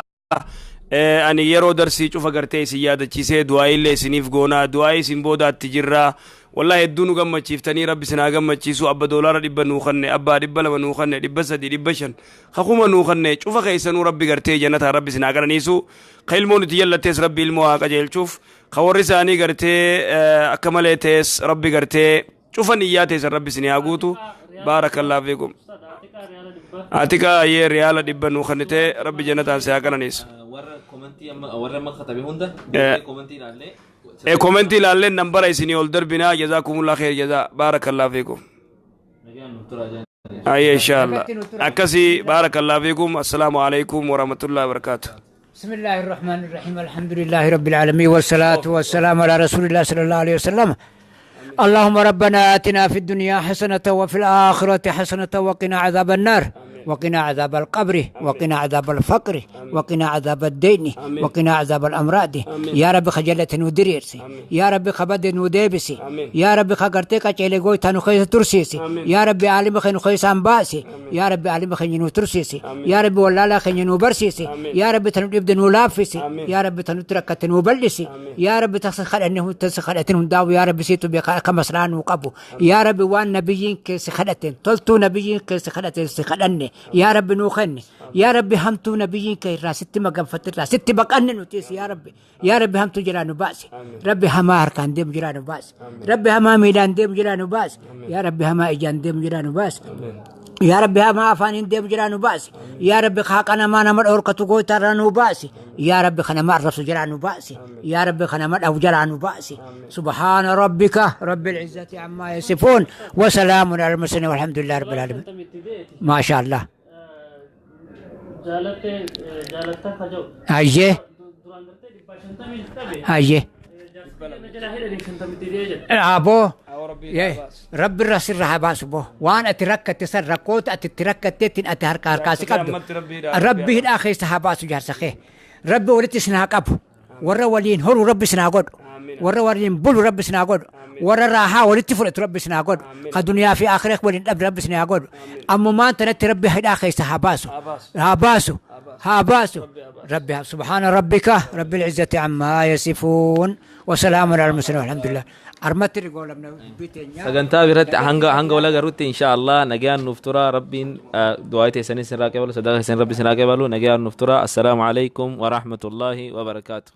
ani yeroo darsii cufa gartee isin yaadachiisee du'aa illee isiniif goonaa du'aa isin boodaatti jirraa wallahi hedduu nu gammachiiftanii rabbi isin haa gammachiisu abba doolaara 100 nuu kanne abbaa 200 nuu kanne 300 500 kakuma nuu kanne cufa keessanuu rabbi gartee jannataa rabbi isin haa qananiisu ka ilmoon itti jallattees rabbi ilmoo haa qajeelchuuf ka warri isaanii gartee akka malee ta'es rabbi gartee cufa niyyaa teessan rabbi isin haa guutu baarakallahu fiikum. Atika yee riyaala 100 nuu kannite rabbi jannataan si haa qananiisu. warra amma katabe hunda komentii ilaallee komentii ilaallee nambara isinii ol darbinaa jazaakumullah khair jazaa baarakallahu fiikum. Ayyee inshallah akkasii baarakallahu fiikum assalaamu alaikum warahmatullahi wabarakaatuh. بسم الله الرحمن الرحيم الحمد لله رب العالمين والصلاة والسلام على رسول الله صلى الله عليه وسلم. اللهم ربنا آتنا في الدنيا حسنة وفي الآخرة حسنة وقنا عذاب النار وقنا عذاب القبر وقنا عذاب الفقر وقنا عذاب الدين وقنا عذاب الأمراض. يا رب خجلة ندريرسي يا رب خبد نديبسي يا رب خقرتك أجل قوي تنخيس ترسيسي يا رب عالم خن خيس أنباسي يا رب عالم خن ترسيسي يا رب ولا لا خن برسيسي يا رب تنبد نلافسي يا رب تنترك تنبلسي يا رب تسخر أنه تسخر أنه داو يا رب سيتو بك كمسران وقبو يا رب وان نبيين كسخرتين تلتو نبيين كسخرتين سخرني Yaa Rabbi nuu kenni. Yaa Rabbi hamtuu nabiyyiin kee irraa sitti maganfatte irraa sitti baqanne nutis yaa Rabbi. Yaa Rabbi hamtuu jiraa nu baasi. Rabbi hamaa harkaan deemu jiraa nu baasi. Rabbi hamaa miilaan deemu jiraa nu baasi. Yaa Rabbi hamaa ijaan deemu jiraa nu baasi. Yaa Rabbi hamaa afaaniin deemu jiraa nu baasi. Yaa Rabbi haqa namaa nama dhorkatu gootarraa nu baasi. Yaa Rabbi kan nama arrabsu jiraa nu baasi. Yaa Rabbi kan nama dhabu jalaa nu baasi. Subhaana rabbika rabbil izzati ammaa yasifuun. Wasalaamun alal mursaliin walhamdulillahi rabbil aalamiin. Maasha Allah. Jaalattee jaalattaa kaja'u. Ayyee. Duraan gartee 150 dhabe. Ayyee. Jala hidhanii 50 deebi'ee jedha. Aboo. Rabbi irraa sirra haa baasu boo. Waan ati rakkatte san rakkoota ati itti rakkatteettiin ati harka harkaa si qabdu. Rabbi hidhaa keessa haa baasu jaarsa kee. Rabbi walitti isin haa qabu. Warra waliin horu rabbi isin haa godhu. Warra waliin bulu rabbi isin haa godhu. Warra raahaa walitti fudhatu rabbi isin haa godhu. Ka duniyaa fi akhiraa waliin dhabde rabbi isin haa godhu. Ammumaan tanatti rabbi hidhaa keessa haa baasu. Haa baasu. Haa baasu. Rabbi subhaana rabbika rabbil izzati ammaa yasifuun. Wasalaamun alal mursaliin walhamdulillah. Armatti rigoolamna dubbii teenyaa. Sagantaa biratti hanga hanga wal agarrutti insha Allah nagaan nuuf tura rabbiin du'aa teessanis irraa qeebalu sadaqa keessan rabbi isin haa qeebalu nagaan nuuf tura assalaamu alaikum wa rahmatullahi wa barakaatu.